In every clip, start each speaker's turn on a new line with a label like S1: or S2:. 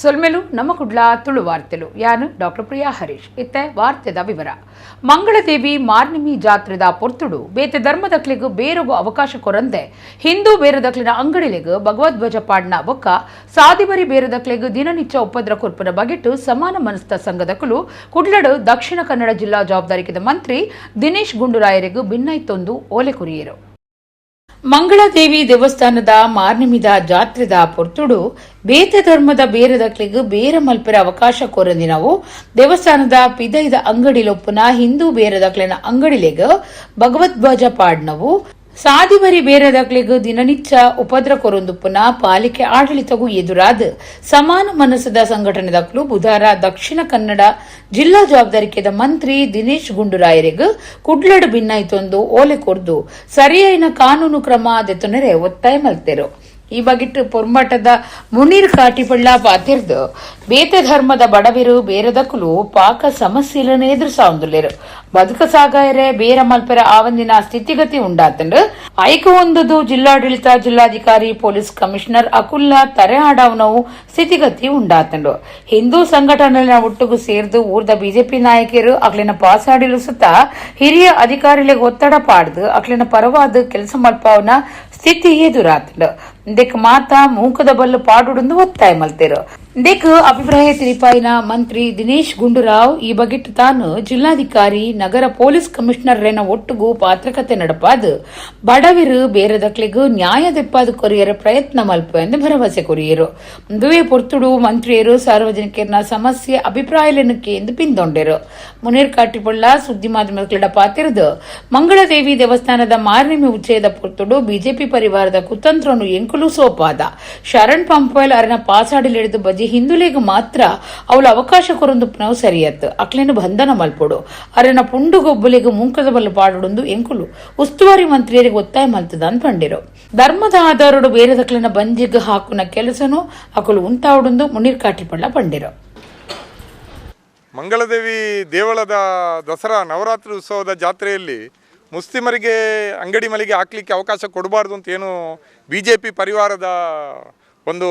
S1: ಸೊಲ್ಮೆಲು ನಮ್ಮ ಕುಡ್ಲ ತುಳು ವಾರ್ತೆಲು. ಯಾನು ಡಾಕ್ಟರ್ ಪ್ರಿಯಾ ಹರೀಶ್. ಇತ್ತೆ ವಾರ್ತೆದ ವಿವರ. ಮಂಗಳದೇವಿ ಮಾರ್ನಿಮಿ ಜಾತ್ರೆದ ಪೊರ್ತುಡು ಬೇತೆ ಧರ್ಮದಕ್ಲೆಗ್ ಬೇರೊಗು ಅವಕಾಶ ಕೊರಂದೆ ಹಿಂದೂ ಬೇರದಕ್ಲಿನ ಅಂಗಡಿಲೆಗ್ ಭಗವದ್ವಜ ಪಾಡ್ನ ಬೊಕ್ಕ ಸಾದಿಬರಿ ಬೇರದಕ್ಲೆಗ್ ದಿನನಿತ್ಯ ಉಪದ್ರ ಕೊರ್ಪುನ ಬಗೆಟ್ ಸಮಾನ ಮನಸ್ತ ಸಂಘದಕುಲು ಕುಡ್ಲಡು ದಕ್ಷಿಣ ಕನ್ನಡ ಜಿಲ್ಲಾ ಜವಾಬ್ದಾರಿಕೆದ ಮಂತ್ರಿ ದಿನೇಶ್ ಗುಂಡೂರಾಯರಿಗೆ ಭಿನ್ನೈತೊಂದು ಓಲೆ ಕೊರಿಯೆರು. ಮಂಗಳದೇವಿ ದೇವಸ್ಥಾನದ ಮಾರ್ನಿಮಿದ ಜಾತ್ರೆದ ಪೊರ್ತುಡು ಬೇತೆ ಧರ್ಮದ ಬೇರದಕ್ಲೆಗ್ ಬೇರ ಮಲ್ಪೆರ ಅವಕಾಶ ಕೊರಂದಿನವು, ದೇವಸ್ಥಾನದ ಪಿದೈದ ಅಂಗಡಿಲೊಪ್ಪುನ ಹಿಂದೂ ಬೇರದಕ್ಲೆನ ಅಂಗಡಿಲೆಗ್ ಭಗವದ್ವಜ ಪಾಡ್ನವು, ಸಾದಿಬರಿ ಬೇರದಕ್ಲೆಗ್ ದಿನನಿತ್ಯ ಉಪದ್ರ ಕೊರೊಂದುಪ್ಪುನ ಪಾಲಿಕೆ ಆಡಳಿತಗೂ ಎದುರಾದ್ ಸಮಾನ ಮನಸ್ಸದ ಸಂಘಟನೆದಕ್ಲು ಬುಧಾರ ದಕ್ಷಿಣ ಕನ್ನಡ ಜಿಲ್ಲಾ ಜವಾಬ್ದಾರಿಕೆದ ಮಂತ್ರಿ ದಿನೇಶ್ ಗುಂಡೂರಾಯರಿಗ್ ಕುಡ್ಲಡು ಭಿನ್ನಾಯ್ತೊಂದು ಓಲೆ ಕೊರ್ದು ಸರಿಯಾಯಿನ ಕಾನೂನು ಕ್ರಮ ದೆತೊನರೆ ಒತ್ತಾಯ ಮಲ್ತೆರು. ಈ ಬಗಿಟ್ಟು ಪೊರ್ಂಬಾಟದ ಮುನೀರ್ ಕಾಟಿಪಳ್ಳ ಪಾತಿರ್ದು, ಬೇತೆ ಧರ್ಮದ ಬಡವಿರು ಬೇರದಕುಲು ಪಾಕ ಸಮಸ್ಯೆలను ಎದುರಿಸಾವಂದುಲ್ಲೆರು. ಬದುಕ ಸಾಗಾಯರೆ ಬೇರ ಮಲ್ಪೆರ ಆವಂದಿನ ಸ್ಥಿತಿಗತಿ ಉಂಡಾತಂಡು. ಐಕ ಒಂದುದು ಜಿಲ್ಲಾಡಳಿತ, ಜಿಲ್ಲಾಧಿಕಾರಿ, ಪೊಲೀಸ್ ಕಮಿಷನರ್ ಅಕುಲ್ಲ ತರೆ ಆಡಾವನವು ಸ್ಥಿತಿಗತಿ ಉಂಡಾತಂಡು. ಹಿಂದೂ ಸಂಘಟನೆಗಳ ಒಟ್ಟುಗು ಸೇರ್ದು ಊರ್ದ ಬಿಜೆಪಿ ನಾಯಕರು ಅಕ್ಲಿನ ಪಾಸಾಡಿಲು ಸುತ್ತ ಹಿರಿಯ ಅಧಿಕಾರಿಗಳಿಗೆ ಒತ್ತಡ ಪಾಡ್ದು ಅಕ್ಲಿನ ಪರವಾದ ಕೆಲಸ ಮಲ್ಪಾವನ ಸ್ಥಿತಿ ಎದುರಾತಂಡು. ಇಂದೆಕ್ ಮಾತಾ ಮೂಕದ ಬಲ್ಲು ಪಾಡುಡುಂದು ಒತ್ತಾಯ ಮಲ್ತೆರು. ಇಂದೆಕ್ ಅಭಿಪ್ರಾಯ ತಿಳಿಪಾಯಿನ ಮಂತ್ರಿ ದಿನೇಶ್ ಗುಂಡೂರಾವ್, ಈ ಬಗೆಟ್ ತಾನು ಜಿಲ್ಲಾಧಿಕಾರಿ, ನಗರ ಪೊಲೀಸ್ ಕಮಿಷನರ್ ರೇನ ಒಟ್ಟುಗು ಪಾತ್ರಕತೆ ನಡಪಾದ್ ಬಡವಿರು ಬೇರದಕ್ಲೆಗ್ ನ್ಯಾಯ ದೆಪ್ಪಾದ ಕೊರಿಯರ ಪ್ರಯತ್ನ ಮಲ್ಪ ಎಂದು ಭರವಸೆ ಕೊರಿಯರು. ದುವೆ ಪೊರ್ತುಡು ಮಂತ್ರಿಯರು ಸಾರ್ವಜನಿಕರನ ಸಮಸ್ಯೆ ಅಭಿಪ್ರಾಯಲೆನು ಎಂದು ಪಿಂದೊಂಡೆರು. ಮುನೀರ್ ಕಾಟಿಪಳ್ಳ ಸುದ್ದಿ ಮಾಧ್ಯಮದ ಪಾತಿರದು, ಮಂಗಳದೇವಿ ದೇವಸ್ಥಾನದ ಮಾರ್ನಿಮಿ ಉಚ್ಚಯದ ಪೊರ್ತುಡು ಬಿಜೆಪಿ ಪರಿವಾರದ ಕುತಂತ್ರನು ಎಂಕುಲು ಸೋಪಾದ. ಶರಣ್ ಪಂಪಲ್ ಅರನ ಪಾಸಾಡಿಲಿಡಿದು ಬಜಿ ಹಿಂದುಲೆಗ್ ಮಾತ್ರ ಅವಳು ಅವಕಾಶ ಕೊರೊಂದುಪ್ಪುನವು ಸರಿಯತ್. ಅಕ್ಲೆನ ಬಂಧನ ಮಲ್ಪೊಡು. ಅರೆನ ಪುಂಡು ಗೊಬ್ಬುಲೆಗ್ ಮುಂಕದ ಬಲ್ಲು ಪಾಡೊಡೊಂದು ಎಂಕುಲು ಉಸ್ತುವಾರಿ ಮಂತ್ರಿಯರಿಗೆ ಒತ್ತಾಯ ಮಲ್ತದ ಅಂತ ಪಂಡಿರು. ಧರ್ಮದ ಆಧಾರಡು ಬೇರೆದಕ್ಲೆನ ಬಂಜಿಗ್ ಹಾಕುನ ಕೆಲಸನು ಅಕುಲು ಉಂತಾವಡೊಂದು ಮುನೀರ್ ಕಾಟಿಪಳ್ಳ ಪಂಡಿರು.
S2: ಮಂಗಳದೇವಿ ದೇವಳದ ದಸರಾ ನವರಾತ್ರಿ ಉತ್ಸವದ ಜಾತ್ರೆಯಲ್ಲಿ ಮುಸ್ಲಿಮರಿಗೆ ಅಂಗಡಿ ಮಳಿಗೆ ಹಾಕಲಿಕ್ಕೆ ಅವಕಾಶ ಕೊಡಬಾರ್ದು ಅಂತ ಏನು ಬಿಜೆಪಿ ಪರಿವಾರದ ಒಂದು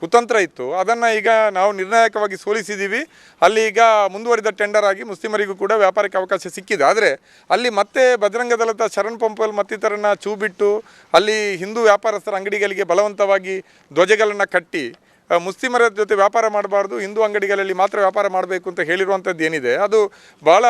S2: ಕುತಂತ್ರ ಇತ್ತು, ಅದನ್ನು ಈಗ ನಾವು ನಿರ್ಣಾಯಕವಾಗಿ ಸೋಲಿಸಿದ್ದೀವಿ. ಅಲ್ಲಿ ಈಗ ಮುಂದುವರಿದ ಟೆಂಡರ್ ಆಗಿ ಮುಸ್ಲಿಮರಿಗೂ ಕೂಡ ವ್ಯಾಪಾರಕ್ಕೆ ಅವಕಾಶ ಸಿಕ್ಕಿದೆ. ಆದರೆ ಅಲ್ಲಿ ಮತ್ತೆ ಬಜರಂಗ ದಳದ ಶರಣ್ ಪಂಪಲ್ ಮತ್ತಿತರನ್ನ ಚೂ ಬಿಟ್ಟು ಅಲ್ಲಿ ಹಿಂದೂ ವ್ಯಾಪಾರಸ್ಥರ ಅಂಗಡಿಗಳಿಗೆ ಬಲವಂತವಾಗಿ ಧ್ವಜಗಳನ್ನು ಕಟ್ಟಿ, ಮುಸ್ಲಿಮರ ಜೊತೆ ವ್ಯಾಪಾರ ಮಾಡಬಾರ್ದು, ಹಿಂದೂ ಅಂಗಡಿಗಳಲ್ಲಿ ಮಾತ್ರ ವ್ಯಾಪಾರ ಮಾಡಬೇಕು ಅಂತ ಹೇಳಿರುವಂಥದ್ದು ಏನಿದೆ, ಅದು ಭಾಳ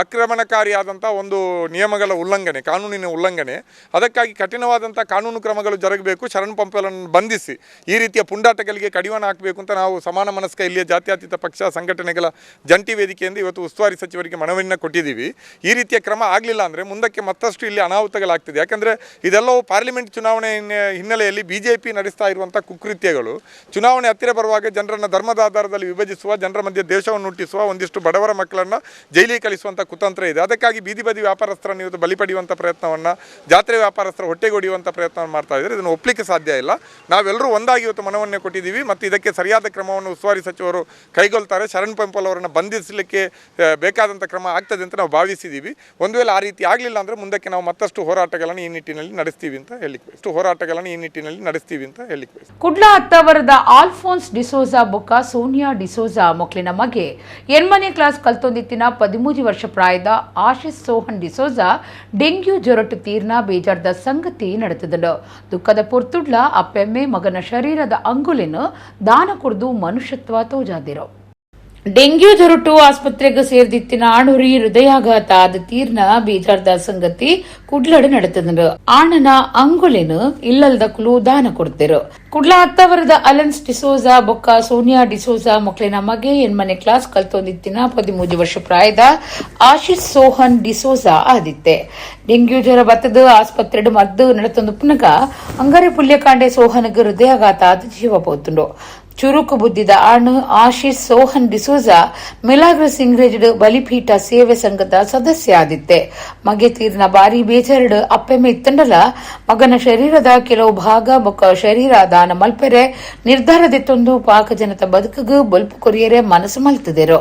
S2: ಆಕ್ರಮಣಕಾರಿಯಾದಂಥ ಒಂದು ನಿಯಮಗಳ ಉಲ್ಲಂಘನೆ, ಕಾನೂನಿನ ಉಲ್ಲಂಘನೆ. ಅದಕ್ಕಾಗಿ ಕಠಿಣವಾದಂಥ ಕಾನೂನು ಕ್ರಮಗಳು ಜರುಗಬೇಕು. ಶರಣ್ ಪಂಪಲನ್ನು ಬಂಧಿಸಿ ಈ ರೀತಿಯ ಪುಂಡಾಟಗಳಿಗೆ ಕಡಿವಾಣ ಹಾಕಬೇಕು ಅಂತ ನಾವು ಸಮಾನ ಮನಸ್ಕ ಇಲ್ಲಿಯ ಜಾತ್ಯತೀತ ಪಕ್ಷ ಸಂಘಟನೆಗಳ ಜಂಟಿ ವೇದಿಕೆಯಿಂದ ಇವತ್ತು ಉಸ್ತುವಾರಿ ಸಚಿವರಿಗೆ ಮನವಿಯನ್ನು ಕೊಟ್ಟಿದ್ದೀವಿ. ಈ ರೀತಿಯ ಕ್ರಮ ಆಗಲಿಲ್ಲ ಅಂದರೆ ಮುಂದಕ್ಕೆ ಮತ್ತಷ್ಟು ಇಲ್ಲಿ ಅನಾಹುತಗಳಾಗ್ತದೆ. ಯಾಕಂದರೆ ಇದೆಲ್ಲವೂ ಪಾರ್ಲಿಮೆಂಟ್ ಚುನಾವಣೆ ಹಿನ್ನೆಲೆಯಲ್ಲಿ ಬಿಜೆಪಿ ನಡೆಸ್ತಾ ಇರುವಂಥ ಕುಕೃತ್ಯಗಳು. ಚುನಾವಣೆ ಹತ್ತಿರ ಬರುವಾಗ ಜನರನ್ನು ಧರ್ಮದ ಆಧಾರದಲ್ಲಿ ವಿಭಜಿಸುವ, ಜನರ ಮಧ್ಯೆ ದ್ವೇಷವನ್ನು ಹುಟ್ಟಿಸುವ, ಒಂದಿಷ್ಟು ಬಡವರ ಮಕ್ಕಳನ್ನು ಜೈಲಿಗೆ ಕಳಿಸುವಂಥ ಕುತಂತ್ರ ಇದೆ. ಅದಕ್ಕಾಗಿ ಬೀದಿ ಬದಿ ವ್ಯಾಪಾರಸ್ಥರನ್ನು ಇವತ್ತು ಬಲಿ ಪಡೆಯುವಂಥ ಪ್ರಯತ್ನವನ್ನು, ಜಾತ್ರೆ ವ್ಯಾಪಾರಸ್ಥರ ಹೊಟ್ಟೆಗೊಡಿಯುವಂಥ ಪ್ರಯತ್ನವನ್ನು ಮಾಡ್ತಾ ಇದ್ದಾರೆ. ಇದನ್ನು ಒಪ್ಪಲಿಕ್ಕೆ ಸಾಧ್ಯ ಇಲ್ಲ. ನಾವೆಲ್ಲರೂ ಒಂದಾಗಿ ಇವತ್ತು ಮನವಿಯನ್ನು ಕೊಟ್ಟಿದ್ದೀವಿ ಮತ್ತು ಇದಕ್ಕೆ ಸರಿಯಾದ ಕ್ರಮವನ್ನು ಉಸ್ತುವಾರಿ ಸಚಿವರು ಕೈಗೊಳ್ತಾರೆ. ಶರಣ್ ಪಂಪಲ್ ಅವರನ್ನು ಬಂಧಿಸಲಿಕ್ಕೆ ಬೇಕಾದಂಥ ಕ್ರಮ ಆಗ್ತದೆ ಅಂತ ನಾವು ಭಾವಿಸಿದ್ದೀವಿ. ಒಂದು ವೇಳೆ ಆ ರೀತಿ ಆಗಲಿಲ್ಲ ಅಂದರೆ ಮುಂದಕ್ಕೆ ನಾವು ಮತ್ತಷ್ಟು ಹೋರಾಟಗಳನ್ನು ಈ ನಿಟ್ಟಿನಲ್ಲಿ ನಡೆಸ್ತೀವಿ ಅಂತ ಹೇಳಿಕ್ಕೆ ಇಷ್ಟು ಹೋರಾಟಗಳನ್ನು ಈ ನಿಟ್ಟಿನಲ್ಲಿ ನಡೆಸ್ತೀವಿ ಅಂತ ಹೇಳಿಕ್ಕೆ ಬಯಸ್ತೀನಿ.
S1: ಕುಡ್ಲ ಅತ್ತಾವರದ ಆಲ್ಫೋನ್ಸ್ ಡಿಸೋಜಾ ಬೊಕ್ಕ ಸೋನಿಯಾ ಡಿಸೋಜಾ ಮೊಕ್ಲಿನ ಮಗೆ, ಎನ್ಮನೆ ಕ್ಲಾಸ್ ಕಲ್ತೊಂದಿತ್ತಿನ 13 ವರ್ಷ ಪ್ರಾಯದ ಆಶಿಸ್ ಸೋಹನ್ ಡಿಸೋಜಾ ಡೆಂಗ್ಯೂ ಜ್ವರಟ್ಟು ತೀರ್ನ ಬೇಜಾರ್ದ ಸಂಗತಿ ನಡೆತದಳು. ದುಃಖದ ಪೊರ್ತುಡ್ಲ ಅಪ್ಪೆಮ್ಮೆ ಮಗನ ಶರೀರದ ಅಂಗುಲಿನ ದಾನ ಕೊಡ್ದು ಮನುಷ್ಯತ್ವ ತೋಜಾದಿರೋ. ಡೆಂಗ್ಯೂ ಜ್ವರಟ್ಟು ಆಸ್ಪತ್ರೆಗೆ ಸೇರ್ದಿತ್ತಿನ ಆಣುರಿ ಹೃದಯಾಘಾತ ಆದ ತೀರ್ನ ಬೇಜಾರ್ದ ಸಂಗತಿ ಕುಡ್ಲಡು ನಡೆತದರು. ಆಣನ ಅಂಗುಲಿನ ಇಲ್ಲಲ್ದಕುಲು ದಾನ ಕೊಡ್ತಿರು. ಕುಡ್ಲ ಅತ್ತವರದ ಅಲೆನ್ಸ್ ಡಿಸೋಜಾ ಬೊಕ್ಕ ಸೋನಿಯಾ ಡಿಸೋಜಾ ಮಕ್ಕಳಿನ ಮಗೆ, ಎನ್ಮನೆ ಕ್ಲಾಸ್ ಕಲ್ತೊಂದಿತ್ತಿನ 13 ವರ್ಷ ಪ್ರಾಯದ ಆಶಿಸ್ ಸೋಹನ್ ಡಿಸೋಜಾ ಆದಿತ್ತೆ. ಡೆಂಗ್ಯೂ ಜ್ವರ ಬತ್ತದ ಆಸ್ಪತ್ರೆಡು ಮದ್ದು ನಡತೊಂದು ಪುನಗ ಅಂಗಾರೆ ಪುಲ್ಯಕಾಂಡೆ ಸೋಹನ್ಗ್ ಹೃದಯಾಘಾತ ಆದ ಜೀವ ಪೋತುಂಡು. ಚುರುಕು ಬುದ್ಧಿದ ಆಣು ಆಶೀಶ್ ಸೋಹನ್ ಡಿಸೋಜಾ ಮಿಲಾಗ್ರಸ್ ಇಂಗ್ರೇಜ್ಡ್ ಬಲಿಪೀಠ ಸೇವೆ ಸಂಘದ ಸದಸ್ಯ ಆದಿತ್ತೆ. ಮಗೆ ತೀರ್ನ ಬಾರಿ ಬೇಜಾರಡು ಅಪ್ಪೆಮ್ಮೆ ಇತ್ತಂಡಲ ಮಗನ ಶರೀರದ ಕೆಲವು ಭಾಗ ಬೊಕ್ಕ ಶರೀರ ದಾನ ಮಲ್ಪೆರೆ ನಿರ್ಧಾರದೆತ್ತೊಂದು ಪಾಕ ಜನತ ಬದುಕುಗು ಬೊಲ್ಪು ಕೊರಿಯರೆ ಮನಸ್ಸು ಮಲ್ತದೆರು.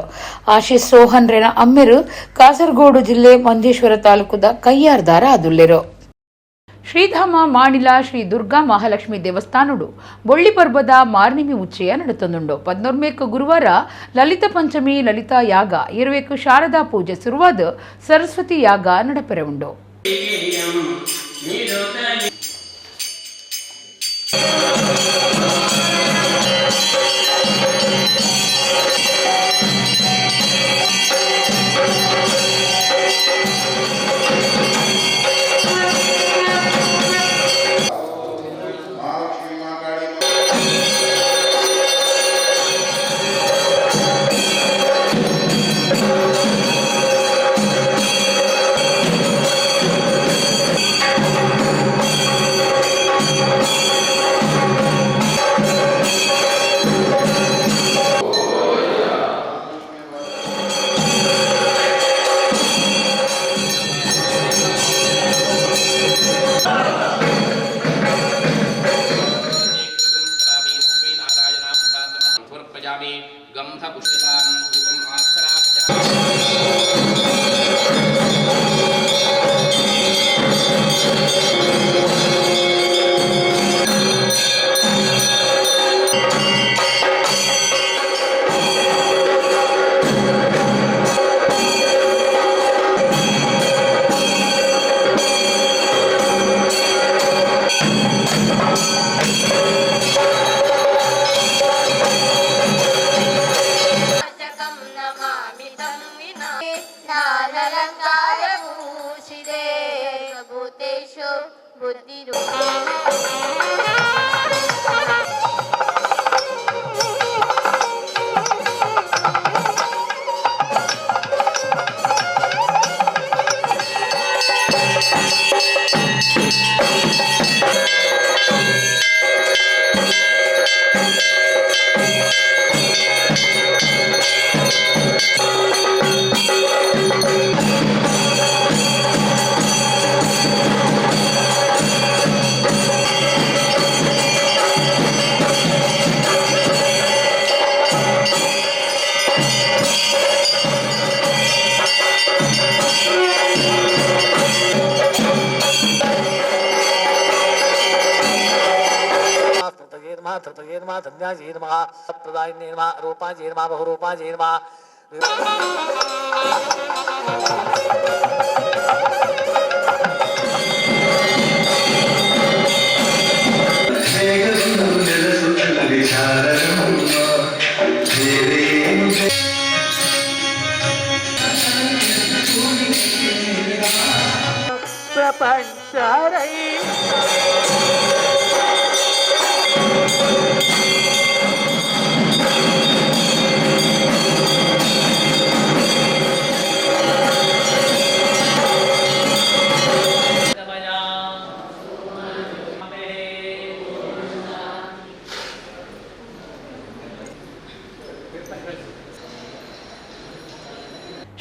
S1: ಆಶೀಶ್ ಸೋಹನ್ ರೇನ ಅಮ್ಮೆರು ಕಾಸರಗೋಡು ಜಿಲ್ಲೆ ಮಂಜೇಶ್ವರ ತಾಲೂಕುದ ಕಯ್ಯಾರ್ದಾರ ಆದುಲ್ಲೆರು. Shridhama Manila Shri Durga Mahalakshmi ದೇವಸ್ಥಾನಡು ಬೊಳ್ಳಿ ಪರ್ಬದ ಮಾರ್ನಿಮಿ ಉಚ್ಚಯ ನಡತೊಂದುಂಡು. 11 ಗುರುವಾರ ಲಲಿತ ಪಂಚಮಿ ಲಲಿತಾ ಯಾಗ, 20 ಶಾರದಾ ಪೂಜೆ ಶುರುವಾದ ಸರಸ್ವತಿ ಯಾಗ ನಡಪೆರೆ ಉಂಡು.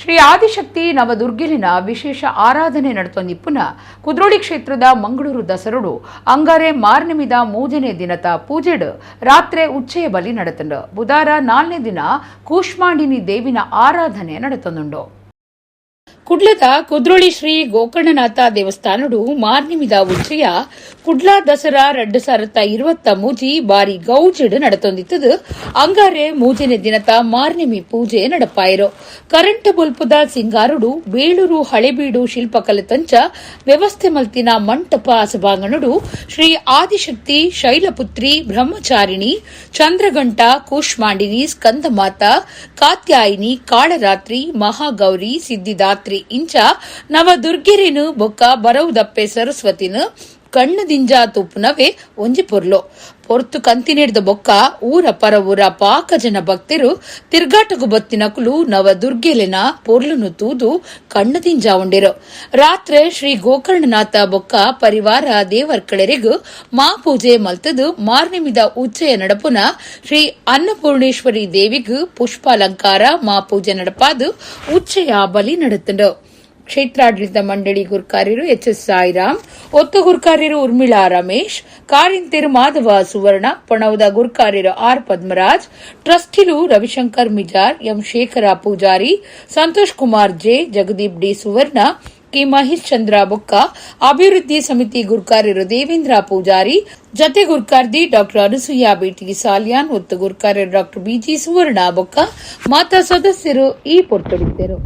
S1: ಶ್ರೀ ಆದಿಶಕ್ತಿ ನವದುರ್ಗಿಲಿನ ವಿಶೇಷ ಆರಾಧನೆ ನಡೆತೊಂದಿಪ್ಪುನ ಕುದ್ರೋಳಿ ಕ್ಷೇತ್ರದ ಮಂಗಳೂರು ದಸರುಡು ಅಂಗಾರೆ ಮಾರ್ನಿಮಿದ ಮೂಜನೇ ದಿನತ ಪೂಜೆಡು ರಾತ್ರೆ ಉಚ್ಚಯ ಬಲಿ ನಡೆತಂಡು. ಬುಧಾರ 4ನೇ ದಿನ ಕೂಷ್ಮಾಂಡಿನಿ ದೇವಿನ ಆರಾಧನೆ ನಡೆತೊಂದುಂಡು. ಕುಡ್ಲದ ಕುದ್ರೋಳಿ ಶ್ರೀ ಗೋಕರ್ಣನಾಥ ದೇವಸ್ಥಾನಡು ಮಾರ್ನಿಮಿದ ಉಚ್ಚಯ ಕುಡ್ಲ ದಸರಾ 2023 ಬಾರಿ ಗೌಜಿಡು ನಡತೊಂದಿತ್ತದು. ಅಂಗಾರೆ ಮೂಜನೇ ದಿನತ ಮಾರ್ನಿಮಿ ಪೂಜೆ ನಡಪಾಯಿರು. ಕರೆಂಟ್ ಬೊಲ್ಪುದ ಸಿಂಗಾರುಡು ಬೇಳೂರು ಹಳೆಬೀಡು ಶಿಲ್ಪಕಲೆ ತಂಚ ವ್ಯವಸ್ಥೆ ಮಲ್ತಿನ ಮಂಟಪ ಸಭಾಂಗಣಡು ಶ್ರೀ ಆದಿಶಕ್ತಿ ಶೈಲಪುತ್ರಿ ಬ್ರಹ್ಮಚಾರಿಣಿ ಚಂದ್ರಘಂಟ ಕೂಷ್ಮಾಂಡಿನಿ ಸ್ಕಂದಮಾತ ಕಾತ್ಯಾಯಿನಿ ಕಾಳರಾತ್ರಿ ಮಹಾಗೌರಿ ಸಿದ್ಧಿದಾತ್ರಿ ಇಂಚ ನವದುರ್ಗೆರೆನು ಬೊಕ್ಕ ಬರವುದಪ್ಪೆ ಸರಸ್ವತಿನು ಕಣ್ಣು ದಿಂಜ ತುಪ್ಪುನವೇ ಒಂಜಿ ಪೊರ್ಲು ಪೊರ್ತು ಕಂತಿನಿಡ್ದ ಬೊಕ್ಕ ಊರ ಪರ ಊರ ಪಾಕ ಜನ ಭಕ್ತರು ತಿರ್ಗಾಟಗು ಬತ್ತಿನಕುಲು ನವದುರ್ಗೆಲೆನ ಪೊರ್ಲುನು ತೂದು ಕಣ್ಣು ದಿಂಜ ಉಂಡಿರು. ರಾತ್ರೆ ಶ್ರೀ ಗೋಕರ್ಣನಾಥ ಬೊಕ್ಕ ಪರಿವಾರ ದೇವರ್ಕಳೆರಿಗು ಮಾ ಪೂಜೆ ಮಲ್ತದು ಮಾರ್ನಿಮಿದ ಉಚ್ಚಯ ನಡಪುನ ಶ್ರೀ ಅನ್ನಪೂರ್ಣೇಶ್ವರಿ ದೇವಿಗು ಪುಷ್ಪಾಲಂಕಾರ ಮಾ ಪೂಜೆ ನಡಪಾದು ಉಚ್ಚಯ ಬಲಿ ನಡತುಂಡು. ಕ್ಷೇತ್ರಾಡಳಿತ ಮಂಡಳಿ ಗುರ್ಕಾರ್ಯರು ಎಚ್ ಎಸ್ ಸಾಯಿರಾಮ್, ಒತ್ತು ಗುರ್ಕಾರ್ಯರು ಉರ್ಮಿಳಾ ರಮೇಶ್, ಕಾರಿಂತೆರು ಮಾಧವ ಸುವರ್ಣ, ಪಣವದ ಗುರ್ಕಾರ್ಯರು ಆರ್ Padmaraj, ಟ್ರಸ್ಟಿಲು Ravishankar Mijar, M Shekhara Poojary, Santosh Kumar J, Jagadeep D Suvarna, ಸಂಯೋಜಕಿ Mahesh ಚಂದ್ರ ಬೊಕ್ಕ ಅಭಿವೃದ್ಧಿ ಸಮಿತಿ ಗುರ್ಕಾರ್ಯರು ದೇವೇಂದ್ರ ಪೂಜಾರಿ, ಜತೆ ಗುರ್ಕಾರ್ದಿ ಡಾಕ್ಟರ್ ಅನಸೂಯ ಬೇಟಿ ಸಾಲಿಯಾನ್, ಒತ್ತು ಗುರ್ಕಾರ್ಯರು ಡಾಕ್ಟರ್ ಬಿಜಿ ಸುವರ್ಣ ಬೊಕ್ಕ ಮಾತಾ ಸದಸ್ಯರು ಈ ಪೊರ್ತುಡಿದ್ದರು.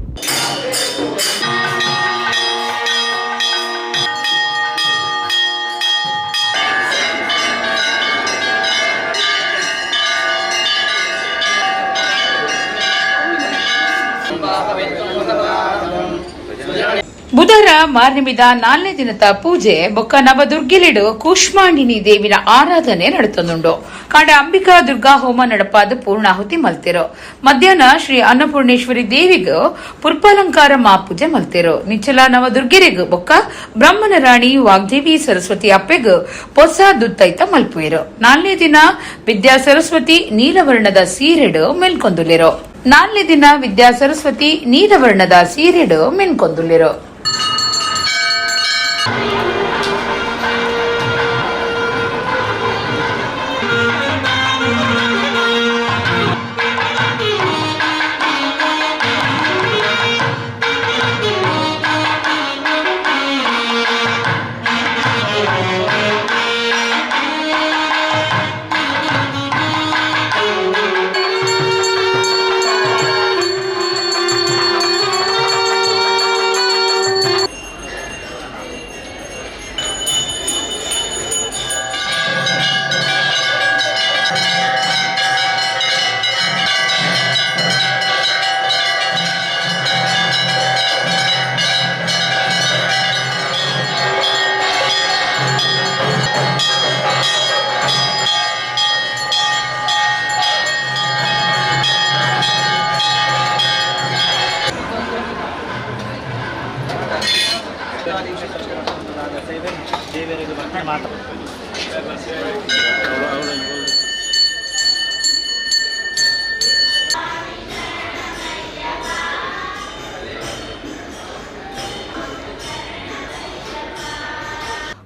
S1: ಬುಧರ ಮಾರ್ನಿಮಿದ ನಾಲ್ನೇ ದಿನದ ಪೂಜೆ ಬೊಕ್ಕ ನವದುರ್ಗಿಲಿಡು ಕೂಷ್ಮಾಂಡಿನಿ ದೇವಿನ ಆರಾಧನೆ ನಡೆತೊಂದುಂಡು. ಕಾಂಡ ಅಂಬಿಕಾ ದುರ್ಗಾ ಹೋಮ ನಡಪಾದ ಪೂರ್ಣಾಹುತಿ ಮಲ್ತಿರು. ಮಧ್ಯಾಹ್ನ ಶ್ರೀ ಅನ್ನಪೂರ್ಣೇಶ್ವರಿ ದೇವಿಗೂ ಪುಷ್ಪಾಲಂಕಾರ ಮಾಪೂಜೆ ಮಲ್ತಿರು. ನಿಚ್ಚಲ ನವದುರ್ಗಿರಿಗೂ ಬೊಕ್ಕ ಬ್ರಹ್ಮನ ರಾಣಿ ವಾಗ್ದೇವಿ ಸರಸ್ವತಿ ಅಪ್ಪೆಗೂ ಪೊಸ ದುತ್ತೈತ ಮಲ್ಪುಯಿರು. ನಾಲ್ನೇ ದಿನ ವಿದ್ಯಾ ಸರಸ್ವತಿ ನೀಲವರ್ಣದ ಸೀರೆಡು ಮೆಲ್ಕೊಂದುಲಿರು. ನಾಲ್ನೇ ದಿನ ವಿದ್ಯಾ ಸರಸ್ವತಿ ನೀಲವರ್ಣದ ಸೀರೆಡು ಮೆನ್ಕೊಂದುಲಿರು.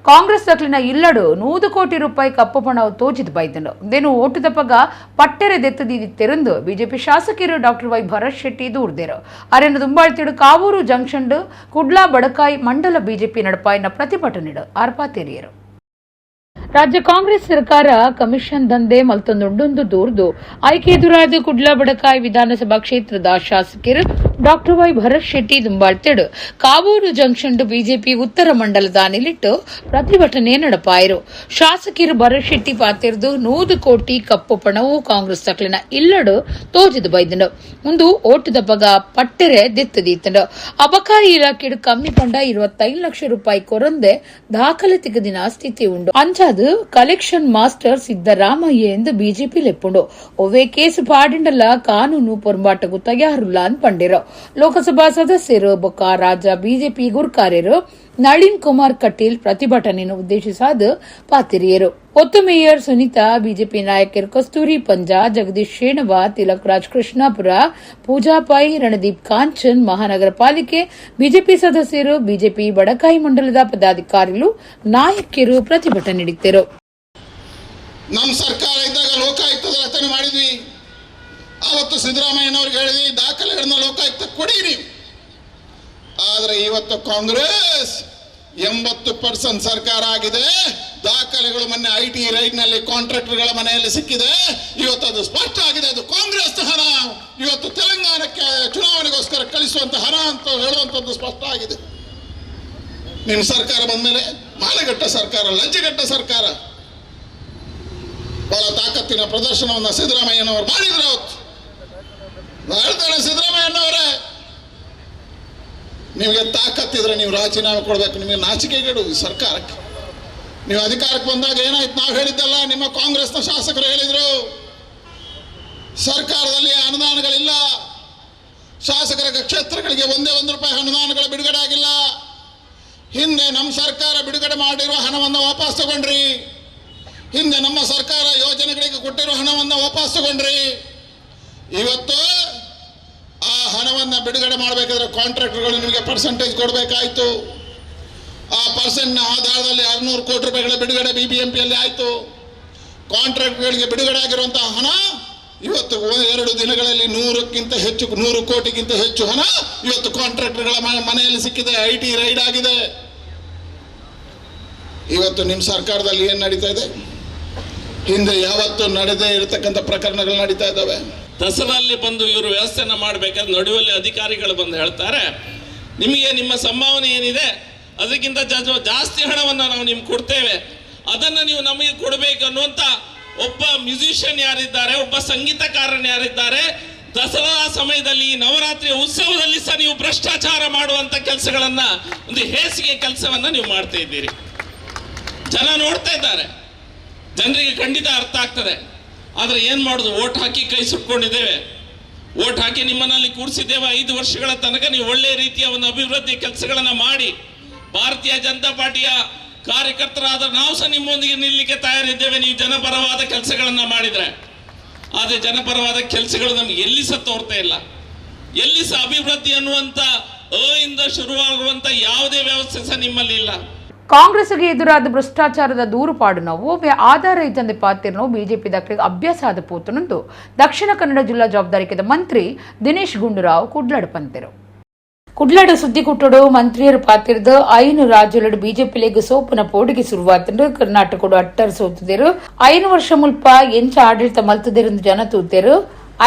S1: ಕಾಂಗ್ರೆಸ್ ದಕ್ಲಿನ ಇಲ್ಲಡು 100 ಕೋಟಿ ರೂಪಾಯಿ ಕಪ್ಪು ಪಣ ತೋಜಿದ ಬೈದನು. ದೇನು ಓಟು ದಪ್ಪಗ ಪಟ್ಟೆರೆ ದೆತ್ತದಿತ್ತೆರಂದು ಬಿಜೆಪಿ ಶಾಸಕರು ಡಾಕ್ಟರ್ ವೈ ಭರತ್ ಶೆಟ್ಟಿ ದೂರ್ದೇರು. ಅರೆನ ದುಂಬಾಳ್ತಿಡು ಕಾವೂರು ಜಂಕ್ಷನ್ ಕುಡ್ಲಾ ಬಡಕಾಯಿ ಮಂಡಲ ಬಿಜೆಪಿ ನಡಪಾಯಿನ ಪ್ರತಿಭಟನೆಡು ಆರ್ಪಾತೇರಿಯರು. ರಾಜ್ಯ ಕಾಂಗ್ರೆಸ್ ಸರ್ಕಾರ ಕಮಿಷನ್ ದಂಧೆ ಮಲ್ತೊಂದುಂಡು ದೂರ್ದು ಆಯ್ಕೆ ಎದುರಾದ ಕುಡ್ಲಾ ಬಡಕಾಯಿ ವಿಧಾನಸಭಾ ಕ್ಷೇತ್ರದ ಶಾಸಕರು ಡಾಕ್ಟರ್ ವೈ ಭರತ್ ಶೆಟ್ಟಿ ದುಂಬಾಳ್ತಿಡು ಕಾವೂರು ಜಂಕ್ಷನ್ ಬಿಜೆಪಿ ಉತ್ತರ ಮಂಡಲದ ನಿಲಿಟ್ಟು ಪ್ರತಿಭಟನೆ ನಡಪಾಯರು. ಶಾಸಕರು ಭರತ್ ಶೆಟ್ಟಿ ಪಾತಿರ್ದು 100 ಕೋಟಿ ಕಪ್ಪು ಪಣವು ಕಾಂಗ್ರೆಸ್ ತಕ್ಲಿನ ಇಲ್ಲಡು ತೋಜಿದು ಬೈದನು. ಒಂದು ಓಟುದ ಬಗ ಪಟ್ಟೆರೆ ದಿತ್ತದೀತನು. ಅಬಕಾರಿ ಇಲಾಖೆಡು ಕಮ್ಮಿ ಪಂಡ 25 ಲಕ್ಷ ರೂಪಾಯಿ ಕೊರಂದೆ ದಾಖಲೆ ತಿಗದಿನ ಸ್ಥಿತಿ ಉಂಡು. ಅಂಚಾದು ಕಲೆಕ್ಷನ್ ಮಾಸ್ಟರ್ ಸಿದ್ದರಾಮಯ್ಯ ಎಂದು ಬಿಜೆಪಿ ಲೆಪ್ಪುಂಡು. ಒವ್ವೇ ಕೇಸು ಪಾಡಿಂಡಲ ಕಾನೂನು ಪೊರ್ಂಬಾಟಗೂ ತಯಾರುಲ್ಲ ಅಂತ ಪಂಡಿರು. ಲೋಕಸಭಾ ಸದಸ್ಯರು ಬೊಕ್ಕ ರಾಜ್ಯ ಬಿಜೆಪಿ ಗುರ್ಕಾರ್ಯರು ನಳಿನ್ ಕುಮಾರ್ ಕಟೀಲ್ ಪ್ರತಿಭಟನೆಯನ್ನು ಉದ್ದೇಶಿಸಾದ ಪಾತಿರಿಯರು. ಒತ್ತು ಮೇಯರ್ ಸುನೀತಾ, ಬಿಜೆಪಿ ನಾಯಕರು ಕಸ್ತೂರಿ ಪಂಜಾ, ಜಗದೀಶ್ ಶೇಣವ, ತಿಲಕ್ ರಾಜ್ ಕೃಷ್ಣಾಪುರ, ಪೂಜಾ ಪೈ, ರಣದೀಪ್ ಕಾಂಚನ್, ಮಹಾನಗರ ಪಾಲಿಕೆ ಬಿಜೆಪಿ ಸದಸ್ಯರು, ಬಿಜೆಪಿ ಬಡಕಾಯಿ ಮಂಡಲದ ಪದಾಧಿಕಾರಿಗಳು, ನಾಯಕರು ಪ್ರತಿಭಟನೆ ನೀಡಿದ್ದರು.
S3: ನಮ್ಮ ಸರ್ಕಾರ ಇದ್ದಾಗ ಲೋಕಾಯುಕ್ತದ ರಚನೆ ಮಾಡಿದ್ವಿ. ಆವತ್ತು ಸಿದ್ದರಾಮಯ್ಯನವ್ರಿಗೆ ಹೇಳಿದ್ವಿ, ದಾಖಲೆಗಳನ್ನ ಲೋಕಾಯುಕ್ತ ಕೊಡಿ ನೀವು. ಆದರೆ ಇವತ್ತು ಕಾಂಗ್ರೆಸ್ 80% ಸರ್ಕಾರ ಆಗಿದೆ. ದಾಖಲೆಗಳು ಮೊನ್ನೆ IT ರೈಡ್ನಲ್ಲಿ ಕಾಂಟ್ರಾಕ್ಟರ್ಗಳ ಮನೆಯಲ್ಲಿ ಸಿಕ್ಕಿದೆ. ಇವತ್ತು ಅದು ಸ್ಪಷ್ಟ ಆಗಿದೆ, ಅದು ಕಾಂಗ್ರೆಸ್ ಹಣ, ಇವತ್ತು ತೆಲಂಗಾಣಕ್ಕೆ ಚುನಾವಣೆಗೋಸ್ಕರ ಕಳಿಸುವಂತ ಹಣ ಅಂತ ಹೇಳುವಂಥದ್ದು ಸ್ಪಷ್ಟ ಆಗಿದೆ. ನಿಮ್ಮ ಸರ್ಕಾರ ಬಂದ ಮೇಲೆ ಮಾಲೆಗಟ್ಟ ಸರ್ಕಾರ, ಲಂಚಗಟ್ಟ ಸರ್ಕಾರ, ಬಹಳ ತಾಕತ್ತಿನ ಪ್ರದರ್ಶನವನ್ನು ಸಿದ್ದರಾಮಯ್ಯನವರು ಮಾಡಿದ್ರು. ಅವತ್ತು ಹೇಳ್ತಾನೆ ಸಿದ್ದರಾಮಯ್ಯನವರೇ, ನಿಮಗೆ ತಾಕತ್ತಿದ್ರೆ ನೀವು ರಾಜೀನಾಮೆ ಕೊಡಬೇಕು. ನಿಮಗೆ ನಾಚಿಕೆಗೇಡು ಈ ಸರ್ಕಾರಕ್ಕೆ. ನೀವು ಅಧಿಕಾರಕ್ಕೆ ಬಂದಾಗ ಏನಾಯ್ತು? ನಾವು ಹೇಳಿದ್ದಲ್ಲ, ನಿಮ್ಮ ಕಾಂಗ್ರೆಸ್ನ ಶಾಸಕರು ಹೇಳಿದರು, ಸರ್ಕಾರದಲ್ಲಿ ಅನುದಾನಗಳಿಲ್ಲ, ಶಾಸಕರ ಕ್ಷೇತ್ರಗಳಿಗೆ ಒಂದೇ 1 ರೂಪಾಯಿ ಅನುದಾನಗಳ ಬಿಡುಗಡೆ ಆಗಿಲ್ಲ. ಹಿಂದೆ ನಮ್ಮ ಸರ್ಕಾರ ಬಿಡುಗಡೆ ಮಾಡಿರುವ ಹಣವನ್ನು ವಾಪಸ್ ತಗೊಂಡ್ರಿ, ಹಿಂದೆ ನಮ್ಮ ಸರ್ಕಾರ ಯೋಜನೆಗಳಿಗೆ ಕೊಟ್ಟಿರುವ ಹಣವನ್ನು ವಾಪಸ್ ತಗೊಂಡ್ರಿ. ಇವತ್ತು ಆ ಹಣವನ್ನು ಬಿಡುಗಡೆ ಮಾಡಬೇಕಾದ್ರೆ ಕಾಂಟ್ರಾಕ್ಟರ್ಗಳು ನಿಮಗೆ ಪರ್ಸೆಂಟೇಜ್ ಕೊಡಬೇಕಾಯಿತು. ಆ ಪರ್ಸೆಂಟ್ನ ಆಧಾರದಲ್ಲಿ 600 ಕೋಟಿ ರೂಪಾಯಿಗಳ ಬಿಡುಗಡೆ BBMPಯಲ್ಲಿ ಆಯಿತು. ಕಾಂಟ್ರಾಕ್ಟ್ಗಳಿಗೆ ಬಿಡುಗಡೆ ಆಗಿರುವಂತಹ ಹಣ ಇವತ್ತು ಇವತ್ತು 2 ದಿನಗಳಲ್ಲಿ 100 ಕೋಟಿಗಿಂತ ಹೆಚ್ಚು ಹಣ ಇವತ್ತು ಕಾಂಟ್ರಾಕ್ಟರ್ಗಳ ಮನೆಯಲ್ಲಿ ಸಿಕ್ಕಿದೆ. IT raid ಆಗಿದೆ. ಇವತ್ತು ನಿಮ್ಮ ಸರ್ಕಾರದಲ್ಲಿ ಏನು ನಡೀತಾ ಇದೆ? ಹಿಂದೆ ಯಾವತ್ತೂ ನಡೆದೇ ಇರತಕ್ಕಂಥ ಪ್ರಕರಣಗಳು ನಡೀತಾ ಇದ್ದಾವೆ.
S4: ದಸರಲ್ಲಿ ಬಂದು ಇವರು ವ್ಯವಸ್ಥೆಯನ್ನು ಮಾಡಬೇಕಾದ್ರೆ ನಡುವಲ್ಲಿ ಅಧಿಕಾರಿಗಳು ಬಂದು ಹೇಳ್ತಾರೆ, ನಿಮಗೆ ನಿಮ್ಮ ಸಂಭಾವನೆ ಏನಿದೆ ಅದಕ್ಕಿಂತ ಜಾಸ್ತಿ ಹಣವನ್ನು ನಾವು ನಿಮ್ಗೆ ಕೊಡ್ತೇವೆ, ಅದನ್ನು ನೀವು ನಮಗೆ ಕೊಡಬೇಕು ಅನ್ನುವಂಥ ಒಬ್ಬ ಮ್ಯೂಸಿಷಿಯನ್ ಯಾರಿದ್ದಾರೆ, ಒಬ್ಬ ಸಂಗೀತಕಾರನ್ ಯಾರಿದ್ದಾರೆ, ದಸರಾ ಸಮಯದಲ್ಲಿ ಈ ನವರಾತ್ರಿಯ ಉತ್ಸವದಲ್ಲಿ ಸಹ ನೀವು ಭ್ರಷ್ಟಾಚಾರ ಮಾಡುವಂಥ ಕೆಲಸಗಳನ್ನ, ಒಂದು ಹೇಸಿಗೆ ಕೆಲಸವನ್ನ ನೀವು ಮಾಡ್ತಾ ಇದ್ದೀರಿ. ಜನ ನೋಡ್ತಾ ಇದ್ದಾರೆ, ಜನರಿಗೆ ಖಂಡಿತ ಅರ್ಥ ಆಗ್ತದೆ. ಆದ್ರೆ ಏನ್ ಮಾಡುದು, ಓಟ್ ಹಾಕಿ ಕೈ ಸುಟ್ಕೊಂಡಿದ್ದೇವೆ, ಓಟ್ ಹಾಕಿ ನಿಮ್ಮನ್ನಲ್ಲಿ ಕೂರಿಸಿದ್ದೇವೆ. 5 ವರ್ಷಗಳ ತನಕ ನೀವು ಒಳ್ಳೆ ರೀತಿಯ ಒಂದು ಅಭಿವೃದ್ಧಿ ಕೆಲಸಗಳನ್ನ ಮಾಡಿ. ಭಾರತೀಯ ಜನತಾ ಪಾರ್ಟಿಯ ಕಾರ್ಯಕರ್ತರಾದ ನಾವು ಸಹ ನಿಮ್ಮೊಂದಿಗೆ ನಿಲ್ಲಲಿಕ್ಕೆ ತಯಾರಿದ್ದೇವೆ, ನೀವು ಜನಪರವಾದ ಕೆಲಸಗಳನ್ನ ಮಾಡಿದ್ರೆ. ಆದ್ರೆ ಜನಪರವಾದ ಕೆಲಸಗಳು ನಮ್ಗೆ ಎಲ್ಲಿ ಸಹ ತೋರ್ತಾ ಇಲ್ಲ, ಎಲ್ಲಿ ಸಹ ಅಭಿವೃದ್ಧಿ ಅನ್ನುವಂಥ ಅ ಇಂದ ಶುರುವಾಗುವಂಥ ಯಾವುದೇ ವ್ಯವಸ್ಥೆ ಸಹ ನಿಮ್ಮಲ್ಲಿ ಇಲ್ಲ.
S1: ಕಾಂಗ್ರೆಸ್ಗೆ ಎದುರಾದ ಭ್ರಷ್ಟಾಚಾರದ ದೂರು ಪಾಡು ನಾವು ಆಧಾರ ಇದ್ದಂತೆ ಪಾತಿರ್ನೋ ಬಿಜೆಪಿ ದಾಖಲೆಗೆ ಅಭ್ಯಾಸ ಆದ ಪೋತನೊಂದು ದಕ್ಷಿಣ ಕನ್ನಡ ಜಿಲ್ಲಾ ಜವಾಬ್ದಾರಿಕೆದ ಮಂತ್ರಿ ದಿನೇಶ್ ಗುಂಡೂರಾವ್ ಕುಡ್ಲಡ್ ಪಂತೆರು. ಕುಡ್ಲಡ್ ಸುದ್ದಿಕುಟ್ಟಡು ಮಂತ್ರಿಯರು ಪಾತಿರ್ದು 5 ರಾಜ್ಯಗಳು ಬಿಜೆಪಿಲೆಗ್ ಸೋಪುನ ಪೋಡಿಗೆ ಶುರುವಾತಂಡು ಕರ್ನಾಟಕಡು ಅಟ್ಟರ್ ಸೋತುದೇರು. 5 ವರ್ಷ ಮುಲ್ಪ ಎಂಚ ಆಡಳಿತ ಮಲ್ತದೇರೆಂದು ಜನ ತೂತೇರು.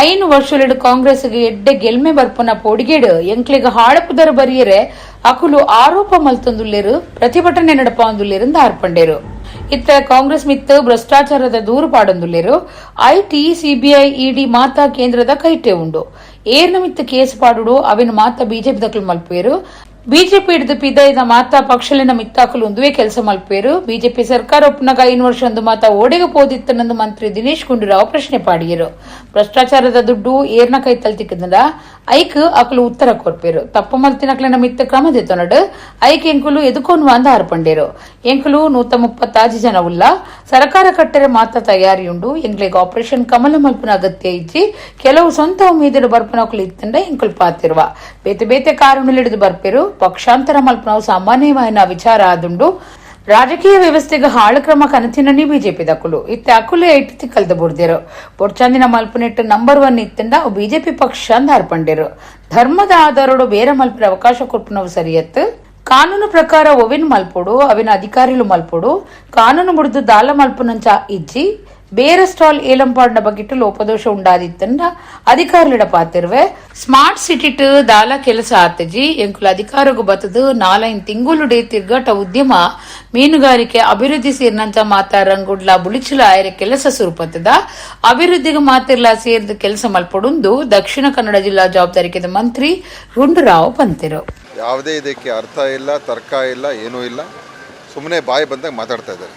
S1: 5 ವರ್ಷಲೆಡು ಕಾಂಗ್ರೆಸ್ಗೆ ಎಡ್ಡೆ ಗೆಲ್ಮೆ ಬರ್ಪುನ ಪೋಡಿಗೇಡು ಎಂಕ್ಲೆಗ್ ಹಾಳಪುದರ ಬರಿಯರೆ ಅಕುಲು ಆರೋಪ ಮಲ್ತೊಂದುಲ್ಲೇರು, ಪ್ರತಿಭಟನೆ ನಡಪಾಂದುಲ್ಲೇರೆಂದು ಆರ್ಪಂಡೇರು. ಇತ್ತ ಕಾಂಗ್ರೆಸ್ ಮಿತ್ತು ಭ್ರಷ್ಟಾಚಾರದ ದೂರು ಪಾಡೊಂದುಲ್ಲೇರು. IT, CBI, ಇಡಿ ಮಾತಾ ಕೇಂದ್ರದ ಕೈಟೆ ಉಂಡು. ಏರ್ನ ಮಿತ್ತು ಕೇಸ್ ಪಾಡುಡು ಅವಿನ ಮಾತಾ ಬಿಜೆಪಿ ದಕ್ಕಲು ಮಲ್ಪೇರು. ಬಿಜೆಪಿ ಹಿಡಿದು ಪಿದೈದ ಮಾತಾ ಪಕ್ಷಲಿನ ಮಿತ್ತಾಕಲು ಒಂದುವೇ ಕೆಲಸ ಮಲ್ಪೇರು. ಬಿಜೆಪಿ ಸರ್ಕಾರ ಒಪ್ಪನಾಗ 5 ವರ್ಷ ಒಂದು ಮಾತಾ ಓಡೆಗೆ ಪೋದಿತ್ತನಂದು ಮಂತ್ರಿ ದಿನೇಶ್ ಗುಂಡೂರಾವ್ ಪ್ರಶ್ನೆ ಪಾಡಿಯರು. ಭ್ರಷ್ಟಾಚಾರದ ದುಡ್ಡು ಏರ್ನ ಕೈ ತಲ್ತಿಕ್ಕದ ಐಕ್ ಅಕಲು ಉತ್ತರ ಕೊರ್ಪೇರು. ತಪ್ಪು ಮಲ್ತಿನಕ್ಲೆನ ಮಿತ್ತ ಕ್ರಮ ದೆತ್ತೊನಡು ಐಕ್ ಎಂಕುಲು ಎದುಕೊನ್ವ ಅಂದ ಆರ್ಪಂಡೇರು. ಎಂಕುಲು 136 ಜನ ಉಲ್ಲ ಸರ್ಕಾರ ಕಟ್ಟರೆ ಮಾತಾ ತಯಾರಿಯುಂಡು. ಎಂಕ್ಲೆಗ್ ಆಪರೇಷನ್ ಕಮಲ ಮಲ್ಪುನ ಅಗತ್ಯ ಇಜ್ಜಿ. ಕೆಲವು ಸ್ವಂತ ಉಮೇದರು ಬರ್ಪನಕುಲು ಇತ್ತಂಡ ಎಂಕುಲು ಪಾತಿರುವ ಬೇತೆ ಬೇತೆ ಕಾರಣಗಳಿಡಿದು ಬರ್ಪೇರು. ಪಕ್ಷಾಂತರ ಮಲ್ಪನವು ಸಾಮಾನ್ಯವಾಯಿನ ವಿಚಾರ ಆದುಂಡು. ರಾಜಕೀಯ ವ್ಯವಸ್ಥೆಗೆ ಹಾಳು ಕ್ರಮ ಕನತಿನನಿ ಬಿಜೆಪಿ ದಕ್ಕುಲು ಇತ್ತೆ ಅಕುಲೆ ಇಟ್ಟು ತಿಕ್ಕಲ್ದ ಬುಡ್ದಿರು. ಬೊಡ್ಚಾಂದಿನ ಮಲ್ಪನೆಟ್ಟು ನಂಬರ್ 1 ಇತ್ತಂಡ ಅವು ಬಿಜೆಪಿ ಪಕ್ಷ ಅಂದ ಅರ್ಪಂಡಿರು. ಧರ್ಮದ ಆಧಾರಡು ಬೇರೆ ಮಲ್ಪರ ಅವಕಾಶ ಕೊರ್ಪುನವು ಸರಿಯತ್ತು. ಕಾನೂನು ಪ್ರಕಾರ ಒವಿನ್ ಮಲ್ಪೊಡು, ಅವಿನ ಅಧಿಕಾರಿಲು ಮಲ್ಪೊಡು. ಕಾನೂನು ಬುಡ್ದು ದಾಲ ಮಲ್ಪುನಂಚ ಇಜ್ಜಿ. ಬೇರೆ ಸ್ಟಾಲ್ ಏಲಂಪಾಡಿನ ಬಗ್ಗಿಟ್ಟು ಲೋಪದೋಷ ಉಂಡಾದಿತ್ತಂಡ ಅಧಿಕಾರಿಲಿಡ ಪಾತಿರುವೆ. ಸ್ಮಾರ್ಟ್ ಸಿಟಿಟ್ ದಾಲ ಕೆಲಸ ಆತಜಿ. ಎಂಕುಲ ಅಧಿಕಾರಗು ಬತ್ತದು 4-5 ತಿಂಗುಲುಡೆ ತಿರ್ಗಾಟ ಉದ್ಯಮ ಮೀನುಗಾರಿಕೆ ಅಭಿವೃದ್ಧಿ ಸೇರಿನಂತ ಮಾತಾ ರಂಗುಡ್ಲ ಬುಳಿಚುಲ ಆಯರೆ ಕೆಲಸ ಸುರುಪತ್ತದ. ಅಭಿವೃದ್ಧಿಗೆ ಮಾತಿರ್ಲ ಸೇರಿದ ಕೆಲಸ ಮಲ್ಪೊಡುಂದು ದಕ್ಷಿಣ ಕನ್ನಡ ಜಿಲ್ಲಾ ಜವಾಬ್ದಾರಿಕೆದ ಮಂತ್ರಿ ಗುಂಡೂರಾವ್ ಪಂತಿರು.
S5: ಯಾವುದೇ ಇದಕ್ಕೆ ಅರ್ಥ ಇಲ್ಲ, ತರ್ಕ ಇಲ್ಲ, ಏನೂ ಇಲ್ಲ. ಸುಮ್ಮನೆ ಬಾಯಿ ಬಂದಾಗ ಮಾತಾಡ್ತಾ ಇದ್ದಾರೆ.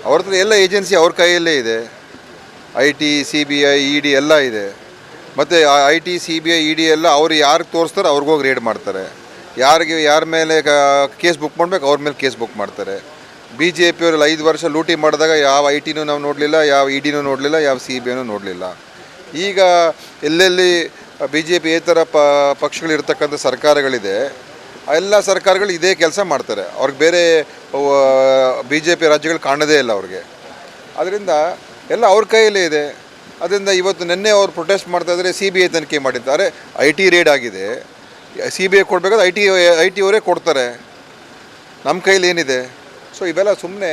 S5: ಅವ್ರ ಹತ್ರ ಎಲ್ಲ ಏಜೆನ್ಸಿ ಅವ್ರ ಕೈಯಲ್ಲೇ ಇದೆ. IT, CBI, ED ಎಲ್ಲ ಇದೆ. ಮತ್ತು IT, CBI, ED ಎಲ್ಲ ಅವ್ರು ಯಾರಿಗೆ ತೋರಿಸ್ತಾರೋ ಅವ್ರಿಗೋಗಿ ರೇಡ್ ಮಾಡ್ತಾರೆ. ಯಾರಿಗೆ ಯಾರ ಮೇಲೆ ಕೇಸ್ ಬುಕ್ ಮಾಡಬೇಕು ಅವ್ರ ಮೇಲೆ ಕೇಸ್ ಬುಕ್ ಮಾಡ್ತಾರೆ. ಬಿ ಜೆ ಪಿಯವರೆಲ್ಲ 5 ವರ್ಷ ಲೂಟಿ ಮಾಡಿದಾಗ ಯಾವ I ಟಿನೂ ನಾವು ನೋಡಲಿಲ್ಲ, ಯಾವ ಇ ಡಿನೂ ನೋಡಲಿಲ್ಲ, ಯಾವ ಸಿ ಬಿ ಐನೂ ನೋಡಲಿಲ್ಲ. ಈಗ ಎಲ್ಲೆಲ್ಲಿ B J P ಏತರ ಪಕ್ಷಗಳಿರ್ತಕ್ಕಂಥ ಸರ್ಕಾರಗಳಿದೆ, ಎಲ್ಲ ಸರ್ಕಾರಗಳು ಇದೇ ಕೆಲಸ ಮಾಡ್ತಾರೆ. ಅವ್ರಿಗೆ ಬೇರೆ B J P ರಾಜ್ಯಗಳು ಕಾಣೋದೇ ಇಲ್ಲ ಅವ್ರಿಗೆ. ಅದರಿಂದ ಎಲ್ಲ ಅವ್ರ ಕೈಯಲ್ಲೇ ಇದೆ. ಅದರಿಂದ ಇವತ್ತು ನಿನ್ನೆ ಅವ್ರು ಪ್ರೊಟೆಸ್ಟ್ ಮಾಡ್ತಾಯಿದ್ರೆ CBI ತನಿಖೆ ಮಾಡಿದ್ದಾರೆ, IT raid ಆಗಿದೆ, CBI ಕೊಡಬೇಕಾದ್ರೆ I T ಅವರೇ ಕೊಡ್ತಾರೆ. ನಮ್ಮ ಕೈಲಿ ಏನಿದೆ? ಸೊ ಇವೆಲ್ಲ ಸುಮ್ಮನೆ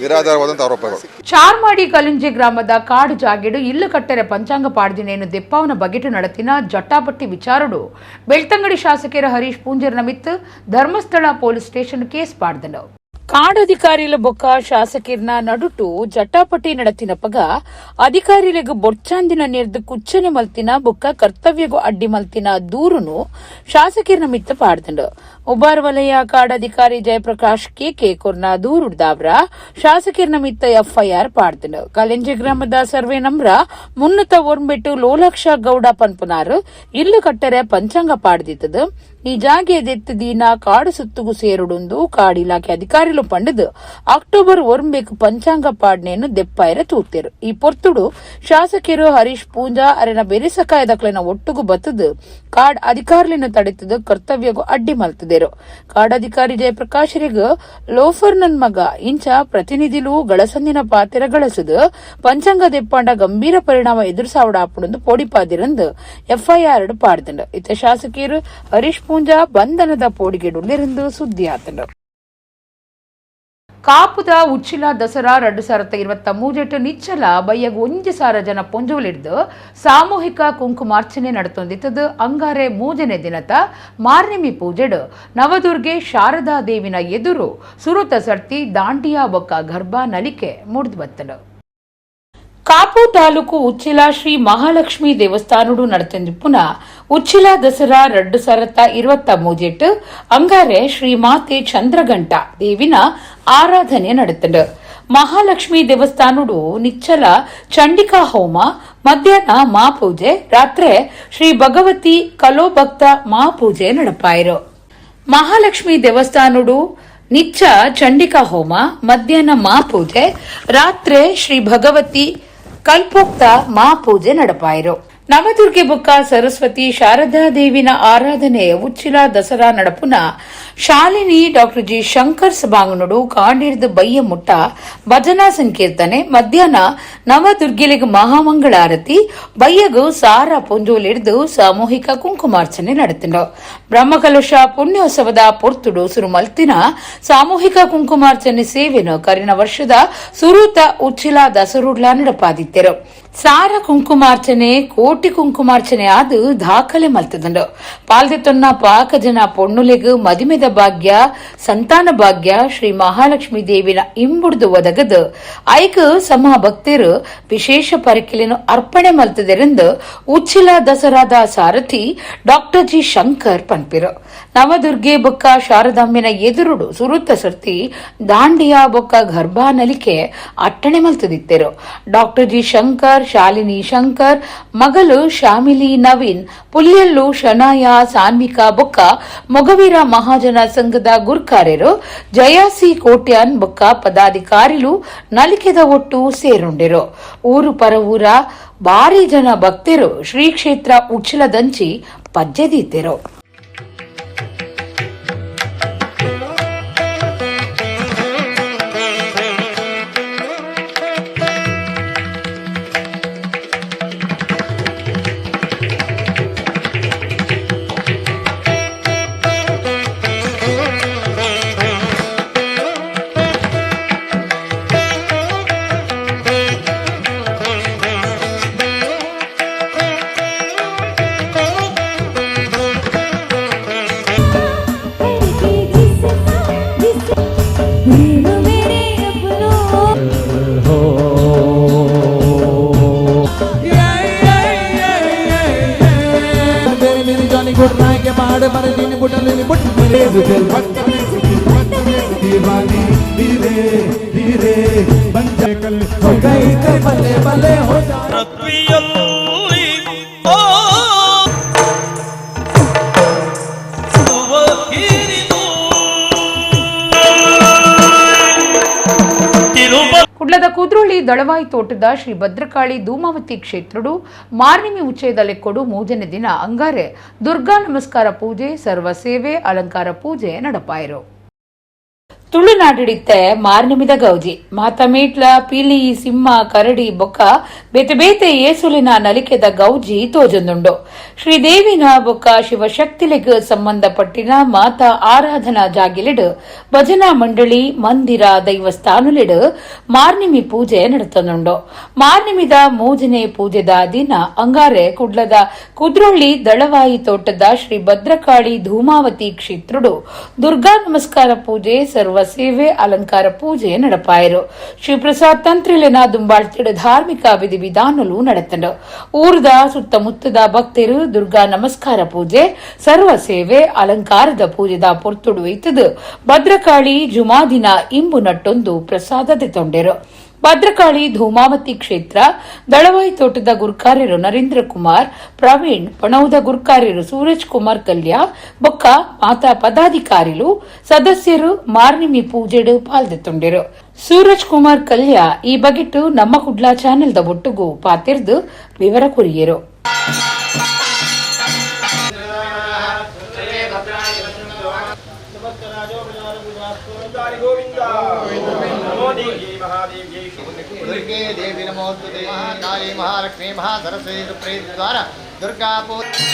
S5: ನಿರಾಧಾರವಾದಂಥ ಆರೋಪಗಳು.
S1: ಚಾರ್ಮಾಡಿ ಕಲಿಂಜೆ ಗ್ರಾಮದ ಕಾಡು ಜಾಗೆಡು ಇಲ್ಲು ಕಟ್ಟರೆ ಪಂಚಾಂಗ ಪಾಡ್ದಿನೇನು ದೆಪ್ಪಾವನ ಬಗೆಟು ನಡತಿನ ಜಟ್ಟಾಪಟ್ಟಿ ವಿಚಾರಡು ಬೆಳ್ತಂಗಡಿ ಶಾಸಕರ Harish ಪೂಂಜರ್ನ ಮಿತ್ತು Dharmasthala police station case ಪಾಡ್ದನು. ಕಾಡಧಿಕಾರಿಲ ಬೊಕ್ಕ ಶಾಸಕಿರ್ನ ನಡುಟು ಜಟಾಪಟಿ ನಡತಿನಪಗ ಅಧಿಕಾರಿಲೆಗ್ ಬೊಡ್ಚಾಂದಿನ ನೆರ್ದು ಕುಚ್ಚನೆ ಮಲ್ತಿನ ಬೊಕ್ಕ ಕರ್ತವ್ಯಗು ಅಡ್ಡಿ ಮಲ್ತಿನ ದೂರುನು ಶಾಸಕಿರ್ನ ಮಿತ್ತ ಪಾಡ್ದಂಡು. ಉಬಾರ್ ವಲಯ ಕಾಡಧಿಕಾರಿ ಜಯಪ್ರಕಾಶ್ ಕೆಕೆ ಕೊರ್ನ ದೂರುಡ್ದಾವ್ರ ಶಾಸಕಿರ್ನ ಮಿತ್ತ ಎಫ್ಐಆರ್ ಪಾಡ್ದಂಡು. ಕಲೆಂಜೆ ಗ್ರಾಮದ ಸರ್ವೆ ನಂಬ್ರ 309 ಲೋಲಕ್ಷ ಗೌಡ ಪನ್ಪುನಾರು ಇಲ್ಲು ಕಟ್ಟರೆ ಪಂಚಾಂಗ ಪಾಡ್ದಿತ್ತದು. ಈ ಜಾಗೆ ದೆತ್ತು ದೀನ ಕಾಡು ಸುತ್ತುಗು ಸೇರುಡುಂದು ಕಾಡು ಇಲಾಖೆ ಅಧಿಕಾರಿಲು ಪಂಡದು ಅಕ್ಟೋಬರ್ 1 ಪಂಚಾಂಗ ಪಾಡ್ನೆಯನ್ನು ದೆಪ್ಪಾಯರ ತೂತೇರು. ಈ ಪೊರ್ತುಡು ಶಾಸಕರು ಹರೀಶ್ ಪೂಂಜಾ ಅರೆನ ಬೆರಿಸಕಾಯದಕ್ಲೆನ ಒಟ್ಟುಗು ಬತ್ತದು ಕಾಡ್ ಅಧಿಕಾರಿಲಿನ ತಡೆತದು ಕರ್ತವ್ಯಗು ಅಡ್ಡಿ ಮಲ್ತದೇರು. ಮಲ್ದೇರು. ಕಾಡಾಧಿಕಾರಿ ಜಯಪ್ರಕಾಶರಿಗ್ ಲೋಫರ್ ನನ್ ಮಗ ಇಂಚ ಪ್ರತಿನಿಧಿಲು ಗಳಸಂದಿನ ಪಾತೆರ ಗಳಸುದು ಪಂಚಾಂಗ ದೆಪ್ಪಾಂಡ ಗಂಭೀರ ಪರಿಣಾಮ ಎದುರಿಸಾವಡ ಆಪುಂಡು ಪೋಡಿಪಾದಿರಂದು ಎಫ್ಐಆರ್ ಪಾಡ್ದಂಡು. ಇತ್ತ ಶಾಸಕಿಯರು ಹರೀಶ್ ಪೂಂಜಾ ಬಂಧನದ ಪೋಡಿಗೆಡುಳ್ಳಿರಂದು ಸುದ್ದಿ ಆತಂಡು. ಕಾಪುದ ಉಚ್ಚಿಲ ದಸರಾ 2023 ನಿಚ್ಚಲ ಬಯ್ಯಗ್ 1,000 ಜನ ಪೊಂಜುವಲಿಡ್ದು ಸಾಮೂಹಿಕ ಕುಂಕುಮಾರ್ಚನೆ ನಡತೊಂದಿತ್ತದು. ಅಂಗಾರೆ 3ನೇ ದಿನತ ಮಾರ್ನಿಮಿ ಪೂಜೆಡು ನವದುರ್ಗೆ ಶಾರದಾ ದೇವಿನ ಎದುರು ಸುರುತ ಸರ್ತಿ ದಾಂಡಿಯಾ ಬೊಕ್ಕ ಗರ್ಭ ನಲಿಕೆ ಮೂಡ್ದು ಬತ್ತನು. ಕಾಪು ತಾಲೂಕು ಉಚ್ಚಿಲ ಶ್ರೀ ಮಹಾಲಕ್ಷ್ಮಿ ದೇವಸ್ಥಾನಡು ನಡತೆಂದಿಪ್ಪುನ ಉಚ್ಚಿಲ ದಸರಾ 2023 ಅಂಗಾರೆ ಶ್ರೀ ಮಾತೆ ಚಂದ್ರಘಂಟ ದೇವಿನ ಆರಾಧನೆ ನಡೆತಂಡು. ಮಹಾಲಕ್ಷ್ಮಿ ದೇವಸ್ಥಾನಡು ನಿಚ್ಚಲ ಚಂಡಿಕಾ ಹೋಮ, ಮಧ್ಯಾಹ್ನ ಮಾಪೂಜೆ, ರಾತ್ರಿ ಶ್ರೀ ಭಗವತಿ ಕಲೋಭಕ್ತ ಮಾಪೂಜೆ ನಡಪಾಯಿರು. ಮಹಾಲಕ್ಷ್ಮಿ ದೇವಸ್ಥಾನಡು ನಿಚ್ಚ ಚಂಡಿಕಾ ಹೋಮ, ಮಧ್ಯಾಹ್ನ ಮಾಪೂಜೆ, ರಾತ್ರಿ ಶ್ರೀ ಭಗವತಿ ಕಲ್ಪೋಕ್ತ ಮಾಪೂಜೆ ನಡಪಾಯಿರು. ನವದುರ್ಗೆ ಬೊಕ್ಕ ಸರಸ್ವತಿ ಶಾರದಾ ದೇವಿನ ಆರಾಧನೆ ಉಚ್ಚಿಲ ದಸರಾ ನಡಪುನ ಶಾಲಿನಿ ಡಾಕ್ಟರ್ ಜಿ ಶಂಕರ್ ಸಭಾಂಗನುಡು ಕಾಂಡಿರ್ದು ಬಯ್ಯ ಮುಟ್ಟ ಭಜನಾ ಸಂಕೀರ್ತನೆ, ಮಧ್ಯಾಹ್ನ ನವದುರ್ಗೆಲಿಗ್ ಮಹಾಮಂಗಳಾರತಿ, ಬಯ್ಯಗು ಸಾರ ಪೊಂಜೋಲಿಡ್ದು ಸಾಮೂಹಿಕ ಕುಂಕುಮಾರ್ಚನೆ ನಡೆತಂಡು. ಬ್ರಹ್ಮಕಲಶ ಪುಣ್ಯೋತ್ಸವದ ಪೊರ್ತುಡು ಸುರುಮಲ್ತಿನ ಸಾಮೂಹಿಕ ಕುಂಕುಮಾರ್ಚನೆ ಸೇವೆನು ಕರಿನ ವರ್ಷದ ಸುರೂತ ಉಚ್ಚಿಲ ದಸರುಡ್ಲ ನಡಪಾದಿತ್ತೆರು. ಸಾರ ಕುಂಕುಮಾರ್ಚನೆ ಕೋಟಿ ಕುಂಕುಮಾರ್ಚನೆ ಆದು ದಾಖಲೆ ಮಲ್ತದಂಡು. ಪಾಲ್ದೆತೊನ್ನ ಪಾಕ ಜನ ಪೊಣ್ಣುಲೆಗ್ ಮದಿಮೆದ ಭಾಗ್ಯ, ಸಂತಾನ ಭಾಗ್ಯ ಶ್ರೀ ಮಹಾಲಕ್ಷ್ಮೀ ದೇವಿನ ಇಂಬುಡ್ದು ಒದಗದು ಐಕ್ ಸಮ ಭಕ್ತರು ವಿಶೇಷ ಪರಿಕಿಲೆನು ಅರ್ಪಣೆ ಮಲ್ತದೆರೆಂದು ಉಚ್ಚಿಲ ದಸರಾದ ಸಾರಥಿ ಡಾಕ್ಟರ್ ಜಿ ಶಂಕರ್ ಪನ್ಪಿರು. ನವದುರ್ಗೆ ಬೊಕ್ಕ ಶಾರದಾಂಬಿನ ಎದುರುಡು ಸುರುತ್ತ ಸರ್ತಿ ದಾಂಡಿಯಾ ಬೊಕ್ಕ ಗರ್ಭಾ ನಲಿಕೆ ಅಟ್ಟಣೆ ಮಲ್ತದಿತ್ತೆರು. ಡಾಕ್ಟರ್ ಜಿ ಶಂಕರ್, ಶಾಲಿನಿ ಶಂಕರ್, ಮಗಲು ಶಾಮಿಲಿ ನವೀನ್, ಪುಲ್ಯಲ್ಲು ಶನಾಯ ಸಾನ್ವಿಕಾ ಬೊಕ್ಕ ಮೊಗವೀರ ಮಹಾಜನ ಸಂಘದ ಗುರ್ಕಾರ್ಯರು ಜಯಾಸಿ ಕೋಟ್ಯಾನ್ ಬೊಕ್ಕ ಪದಾಧಿಕಾರಿಲು ನಲಿಕೆದ ಒಟ್ಟು ಸೇರುಂಡಿರು. ಊರು ಪರವೂರ ಭಾರಿ ಜನ ಭಕ್ತರು ಶ್ರೀ ಕ್ಷೇತ್ರ ಉಚ್ಚಿಲದಂಚಿ ಪಜ್ಜೆದೀತೆರು. ಕುಡ್ಲದ ಕುದ್ರೋಳಿ ದಳವಾಯಿ ತೋಟದ ಶ್ರೀ ಭದ್ರಕಾಳಿ ಧೂಮಾವತಿ ಕ್ಷೇತ್ರಡು ಮಾರ್ನಿಮಿ ಉಚ್ಚಯದ ಲೆಕ್ಕೊಡು 3ನೇ ದಿನ ಅಂಗಾರೆ ದುರ್ಗಾ ನಮಸ್ಕಾರ ಪೂಜೆ, ಸರ್ವ ಸೇವೆ, ಅಲಂಕಾರ ಪೂಜೆ ನಡಪಾಯರು. ತುಳುನಾಡಿಡಿತ್ತೆ ಮಾರ್ನಿಮಿದ ಗೌಜಿ ಮಾತ ಮೇಟ್ಲ ಪಿಲಿ ಸಿಂಹ ಕರಡಿ ಬೊಕ್ಕ ಬೇತೆ ಬೇತೆ ಏಸುಲಿನ ನಲಿಕೆದ ಗೌಜಿ ತೋಜೊಂದುಂಡು. ಶ್ರೀದೇವಿನ ಬೊಕ್ಕ ಶಿವಶಕ್ತಿಲೆಗ್ ಸಂಬಂಧಪಟ್ಟಿನ ಮಾತಾ ಆರಾಧನಾ ಜಾಗಿಲಿಡು ಭಜನಾ ಮಂಡಳಿ ಮಂದಿರ ದೈವಸ್ಥಾನುಲಿಡು ಮಾರ್ನಿಮಿ ಪೂಜೆ ನಡತನುಂಡು. ಮಾರ್ನಿಮಿದ 3ನೇ ಪೂಜೆದ ದಿನ ಅಂಗಾರೆ ಕುಡ್ಲದ ಕುದ್ರೊಳ್ಳಿ ದಳವಾಯಿ ತೋಟದ ಶ್ರೀ ಭದ್ರಕಾಳಿ ಧೂಮಾವತಿ ಕ್ಷೇತ್ರಡು ದುರ್ಗಾ ನಮಸ್ಕಾರ ಪೂಜೆ, ಸರ್ವ ಸೇವೆ, ಅಲಂಕಾರ ಪೂಜೆ ನಡಪಾಯರು. ಶ್ರೀ ಪ್ರಸಾದ್ ತಂತ್ರಿಲೆನ ದುಂಬಾಳ್ತಿಡು ಧಾರ್ಮಿಕ ವಿಧಿವಿಧಾನಲು ನಡೆತಂಡು. ಊರದ ಸುತ್ತಮುತ್ತದ ಭಕ್ತರು ದುರ್ಗಾ ನಮಸ್ಕಾರ ಪೂಜೆ, ಸರ್ವ ಸೇವೆ, ಅಲಂಕಾರದ ಪೂಜೆದ ಪೊರ್ತುಡು ಇತ್ತದು ಭದ್ರಕಾಳಿ ಜುಮಾದಿನ ಇಂಬು ನಟ್ಟೊಂದು ಪ್ರಸಾದ ತೊಂಡೆರು. ಭದ್ರಕಾಳಿ ಧೂಮಾವತಿ ಕ್ಷೇತ್ರ ದಳವಾಯಿ ತೋಟದ ಗುರ್ಕಾರ್ಯರು ನರೇಂದ್ರ ಕುಮಾರ್, ಪ್ರವೀಣ್, ಪಣೌದ ಗುರ್ಕಾರ್ಯರು ಸೂರಜ್ ಕುಮಾರ್ ಕಲ್ಯಾ ಬೊಕ್ಕ ಮಾತಾ ಪದಾಧಿಕಾರಿಲು ಸದಸ್ಯರು ಮಾರ್ನಿಮಿ ಪೂಜೆಡು ಪಾಲ್ದೆತ್ತುಂಡೆರು. ಸೂರಜ್ ಕುಮಾರ್ ಕಲ್ಯಾ ಈ ಬಗೆಟ್ಟು ನಮ್ಮ ಕುಡ್ಲಾ ಚಾನೆಲ್ದ ಒಟ್ಟುಗು ಪಾತಿರ್ದು ವಿವರ ಕೊರಿಯರು.
S6: नमोस्तुते महाकाली महालक्ष्मी महासरस्वती सुप्रीति द्वारा दुर्गा पूजा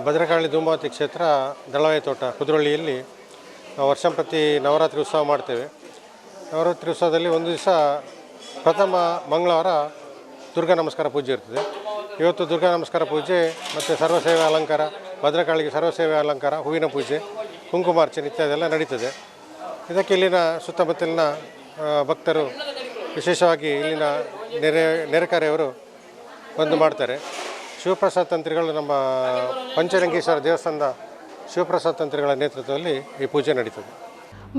S7: ಭದ್ರಕಾಳಿ ಧೂಮಾವತಿ ಕ್ಷೇತ್ರ ದಳವಾಯಿ ತೋಟ ಕುದ್ರೋಳಿಯಲ್ಲಿ ನಾವು ವರ್ಷಂಪ್ರತಿ ನವರಾತ್ರಿ ಉತ್ಸವ ಮಾಡ್ತೇವೆ. ನವರಾತ್ರಿ ಉತ್ಸವದಲ್ಲಿ ಒಂದು ದಿವಸ ಪ್ರಥಮ ಮಂಗಳವಾರ ದುರ್ಗಾ ನಮಸ್ಕಾರ ಪೂಜೆ ಇರ್ತದೆ. ಇವತ್ತು ದುರ್ಗಾ ನಮಸ್ಕಾರ ಪೂಜೆ ಮತ್ತು ಸರ್ವಸೇವೆ ಅಲಂಕಾರ, ಭದ್ರಕಾಳಿಗೆ ಸರ್ವಸೇವೆ ಅಲಂಕಾರ, ಹೂವಿನ ಪೂಜೆ, ಕುಂಕುಮಾರ್ಚನೆ ಇತ್ಯಾದೆಲ್ಲ ನಡೀತದೆ. ಇದಕ್ಕೆ ಇಲ್ಲಿನ ಸುತ್ತಮುತ್ತಲಿನ ಭಕ್ತರು, ವಿಶೇಷವಾಗಿ ಇಲ್ಲಿನ ನೆರೆಕರೆಯವರು ಬಂದು ಮಾಡ್ತಾರೆ. ಶಿವಪ್ರಸಾದ್ ತಂತ್ರಿಗಳು, ನಮ್ಮ ಪಂಚಲಿಂಗೇಶ್ವರ ದೇವಸ್ಥಾನದ ಶಿವಪ್ರಸಾದ್ ತಂತ್ರಿಗಳ ನೇತೃತ್ವದಲ್ಲಿ ಈ ಪೂಜೆ ನಡೀತದೆ.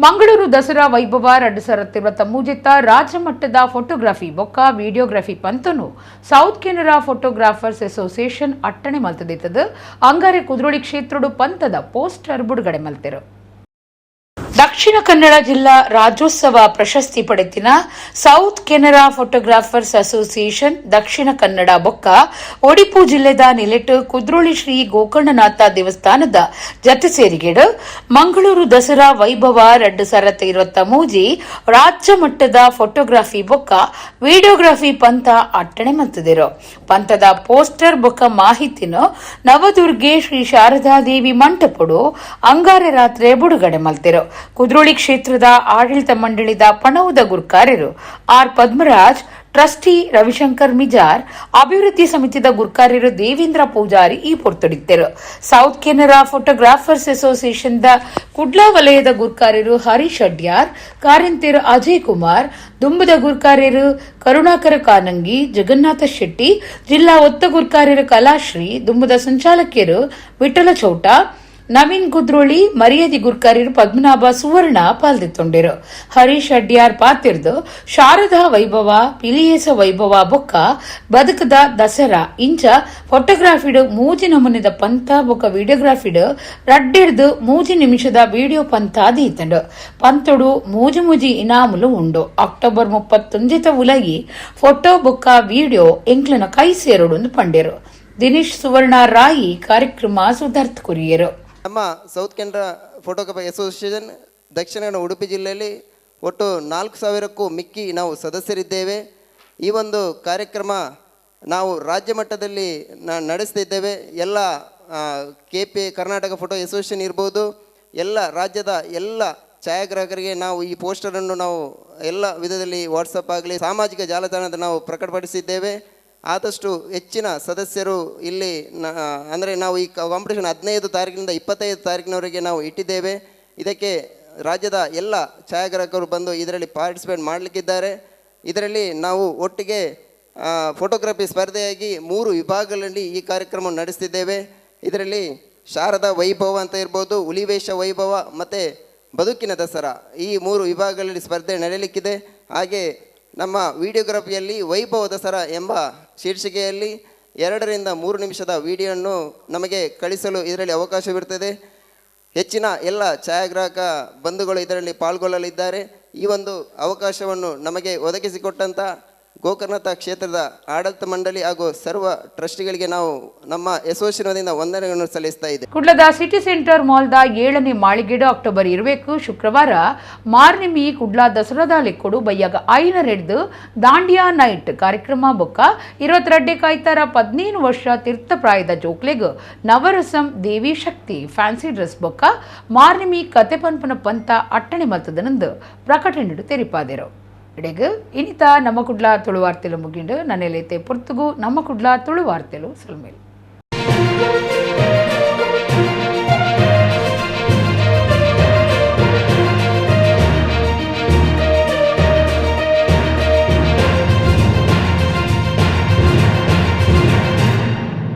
S1: ಮಂಗಳೂರು ದಸರಾ ವೈಭವ 2023 ರಾಜ್ಯಮಟ್ಟದ ಫೋಟೋಗ್ರಫಿ ಬೊಕ್ಕ ವಿಡಿಯೋಗ್ರಫಿ ಪಂತನು south Canara photographers association ಅಟ್ಟಣೆ ಮಲ್ತದಿತ್ತದು. ಅಂಗಾರೆ ಕುದ್ರೋಳಿ ಕ್ಷೇತ್ರಡು ಪಂತದ ಪೋಸ್ಟರ್ ಬಿಡುಗಡೆ ಮಲ್ತೆರು. ದಕ್ಷಿಣ ಕನ್ನಡ ಜಿಲ್ಲಾ ರಾಜ್ಯೋತ್ಸವ ಪ್ರಶಸ್ತಿ ಪಡೆತಿನ south Canara photographers association Dakshina Kannada ಬೊಕ್ಕ ಒಡಿಪು ಜಿಲ್ಲೆದ ನಿಲೆಟ್ ಕುದ್ರೋಳಿ ಶ್ರೀ ಗೋಕರ್ಣನಾಥ ದೇವಸ್ಥಾನದ ಜತೆ ಸೇರಿಗೇಡು ಮಂಗಳೂರು ದಸರಾ ವೈಭವ 2023 ರಾಜ್ಯ ಮಟ್ಟದ ಫೋಟೋಗ್ರಫಿ ಬೊಕ್ಕ ವಿಡಿಯೋಗ್ರಫಿ ಪಂಥ ಅಟ್ಟಣೆ ಮಲ್ತದಿರು. ಪಂಥದ ಪೋಸ್ಟರ್ ಬೊಕ್ಕ ಮಾಹಿತಿನ ನವದುರ್ಗೆ ಶ್ರೀ ಶಾರದಾದೇವಿ ಮಂಟಪಡು ಅಂಗಾರೆ ರಾತ್ರಿ ಬಿಡುಗಡೆ ಮಲ್ತಿರು. ಕುದ್ರೋಳಿ ಕ್ಷೇತ್ರದ ಆಡಳಿತ ಮಂಡಳಿದ ಪಣವುದ ಗುರ್ಕಾರ್ಯರು ಆರ್ ಪದ್ಮರಾಜ್, ಟ್ರಸ್ಟಿ ರವಿಶಂಕರ್ ಮಿಜಾರ್, ಅಭಿವೃದ್ಧಿ ಸಮಿತಿದ ಗುರ್ಕಾರ್ಯರು ದೇವೇಂದ್ರ ಪೂಜಾರಿ ಈ ಪೊರ್ತುಡಿದ್ದರು. South Canara photographers association the Kudla ವಲಯದ ಗುರ್ಕಾರ್ಯರು ಹರೀಶ್ ಅಡ್ಯಾರ್, ಕಾರಂತೆರು ಅಜಯ್ ಕುಮಾರ್, ದುಂಬದ ಗುರ್ಕಾರ್ಯರು ಕರುಣಾಕರ ಕಾನಂಗಿ, ಜಗನ್ನಾಥ ಶೆಟ್ಟಿ, ಜಿಲ್ಲಾ ಒತ್ತ ಗುರ್ಕಾರ್ಯರು ಕಲಾಶ್ರೀ, ದುಂಬದ ಸಂಚಾಲಕಿಯರು ವಿಠಲ ಚೌಟ, ನವೀನ್ ಕುದ್ರೋಳಿ, ಮರ್ಯಾದಿ ಗುರ್ಕಾರ್ಯರು ಪದ್ಮನಾಭ ಸುವರ್ಣ ಪಾಲ್ದಿತ್ತೊಂಡಿರು. ಹರೀಶ್ ಅಡ್ಯಾರ್ ಪಾತಿರ್ದು ಶಾರದಾ ವೈಭವ, ಪಿಲಿಯೇಸ ವೈಭವ ಬೊಕ್ಕ ಬದುಕದ ದಸರಾ ಇಂಚ ಫೋಟೋಗ್ರಾಫಿಡ್ ಮೂಜಿ ನಮೂನೆದ ಪಂಥ ಬೊಕ್ಕ ವಿಡಿಯೋಗ್ರಾಫಿಡ್ ರಡ್ಡೆರ್ದು 3 ನಿಮಿಷದ ವಿಡಿಯೋ ಪಂಥ ದೀತಂಡು. ಪಂತೊಡು ಮೂಜಿ ಮೂಜಿ ಇನಾಮುಲು ಉಂಡು. ಅಕ್ಟೋಬರ್ 31 ಉಲಗಿ ಫೋಟೋ ಬೊಕ್ಕ ವಿಡಿಯೋ ಎಂಕ್ಲನ ಕೈ ಸೇರೋಡು ಪಂಡೆರು. ದಿನೇಶ್ ಸುವರ್ಣ ರಾಯಿ ಕಾರ್ಯಕ್ರಮ ಸುಧಾರ್ಥ ಕುರಿಯರು.
S8: ನಮ್ಮ south Canara photography association Dakshina Kannada Udupi ಜಿಲ್ಲೆಯಲ್ಲಿ ಒಟ್ಟು 4000ಕ್ಕೂ ಮಿಕ್ಕಿ ನಾವು ಸದಸ್ಯರಿದ್ದೇವೆ. ಈ ಒಂದು ಕಾರ್ಯಕ್ರಮ ನಾವು ರಾಜ್ಯ ಮಟ್ಟದಲ್ಲಿ ನಡೆಸ್ತಿದ್ದೇವೆ. ಎಲ್ಲ K P Karnataka photo association ಇರ್ಬೋದು, ಎಲ್ಲ ರಾಜ್ಯದ ಎಲ್ಲ ಛಾಯಾಗ್ರಾಹಕರಿಗೆ ನಾವು ಈ ಪೋಸ್ಟರನ್ನು ನಾವು ಎಲ್ಲ ವಿಧದಲ್ಲಿ ವಾಟ್ಸಪ್ ಆಗಲಿ ಸಾಮಾಜಿಕ ಜಾಲತಾಣದ ನಾವು ಪ್ರಕಟಪಡಿಸಿದ್ದೇವೆ. ಆದಷ್ಟು ಹೆಚ್ಚಿನ ಸದಸ್ಯರು ಇಲ್ಲಿ ಅಂದರೆ ನಾವು ಈ ಕಾಂಪಿಟೇಷನ್ 15 ತಾರೀಕಿನಿಂದ 25 ತಾರೀಕಿನವರೆಗೆ ನಾವು ಇಟ್ಟಿದ್ದೇವೆ. ಇದಕ್ಕೆ ರಾಜ್ಯದ ಎಲ್ಲ ಛಾಯಾಗ್ರಾಹಕರು ಬಂದು ಇದರಲ್ಲಿ ಪಾರ್ಟಿಸಿಪೇಟ್ ಮಾಡಲಿಕ್ಕಿದ್ದಾರೆ. ಇದರಲ್ಲಿ ನಾವು ಒಟ್ಟಿಗೆ ಫೋಟೋಗ್ರಫಿ ಸ್ಪರ್ಧೆಯಾಗಿ 3 ವಿಭಾಗಗಳಲ್ಲಿ ಈ ಕಾರ್ಯಕ್ರಮ ನಡೆಸ್ತಿದ್ದೇವೆ. ಇದರಲ್ಲಿ ಶಾರದಾ ವೈಭವ ಅಂತ ಇರ್ಬೋದು, ಹುಲಿವೇಷ ವೈಭವ ಮತ್ತು ಬದುಕಿನ ದಸರಾ, ಈ 3 ವಿಭಾಗಗಳಲ್ಲಿ ಸ್ಪರ್ಧೆ ನಡೆಯಲಿಕ್ಕಿದೆ. ಹಾಗೆ ನಮ್ಮ ವಿಡಿಯೋಗ್ರಫಿಯಲ್ಲಿ ವೈಭವ ದಸರಾ ಎಂಬ ಶೀರ್ಷಿಕೆಯಲ್ಲಿ 2 ರಿಂದ 3 ನಿಮಿಷದ ವಿಡಿಯೋವನ್ನು ನಮಗೆ ಕಳಿಸಲು ಇದರಲ್ಲಿ ಅವಕಾಶವಿರುತ್ತದೆ. ಹೆಚ್ಚಿನ ಎಲ್ಲ ಛಾಯಾಗ್ರಾಹಕ ಬಂಧುಗಳು ಇದರಲ್ಲಿ ಪಾಲ್ಗೊಳ್ಳಲಿದ್ದಾರೆ. ಈ ಒಂದು ಅವಕಾಶವನ್ನು ನಮಗೆ ಒದಗಿಸಿಕೊಟ್ಟಂಥ ಗೋಕರ್ಣನಾಥ ಕ್ಷೇತ್ರದ ಆಡಳಿತ ಮಂಡಳಿ ಹಾಗೂ ಸರ್ವ ಟ್ರಸ್ಟಿಗಳಿಗೆ ನಾವು ನಮ್ಮ ಅಸೋಸಿಯೇಷನ್ ವಂದನೆಗಳನ್ನು ಸಲ್ಲಿಸ್ತಾ ಇದೆ.
S1: ಕುಡ್ಲದ ಸಿಟಿ ಸೆಂಟರ್ ಮಾಲ್ದ 7ನೇ ಮಾಳಿಗೇಡು ಅಕ್ಟೋಬರ್ 20 ಶುಕ್ರವಾರ ಮಾರ್ನಿಮಿ ಕುಡ್ಲ ದಸರಾದ ಲೆಕ್ಕೊಡು ಬಯ್ಯಾಗ 5 ದಾಂಡಿಯಾ ನೈಟ್ ಕಾರ್ಯಕ್ರಮ ಬೊಕ್ಕ 22 ಕಾಯ್ತಾರ 15 ವರ್ಷ ತೀರ್ಥಪ್ರಾಯದ ಜೋಕ್ಲೆಗ್ ನವರಸಂ ದೇವಿ ಶಕ್ತಿ ಫ್ಯಾನ್ಸಿ ಡ್ರೆಸ್ ಬೊಕ್ಕ ಮಾರ್ನಿಮಿ ಕತೆ ಪನ್ಪನ ಪಂತ ಅಟ್ಟಣೆ ಮಲ್ತದನಂದು ಪ್ರಕಟಣೆ ತೆರಿಪಾದೆರು. ಇಡೆಗ್ ಇನಿತ ನಮ್ಮ ಕುಡ್ಲ ತುಳುವಾರ್ತೆಲು ಮುಗಿಂಡು ನನ್ನೆಲೈತೆ ಪೊರ್ತುಗು ನಮ್ಮ ಕುಡ್ಲ ತುಳುವಾರ್ತೆಲು ಸಲ್ಮೇಲ್.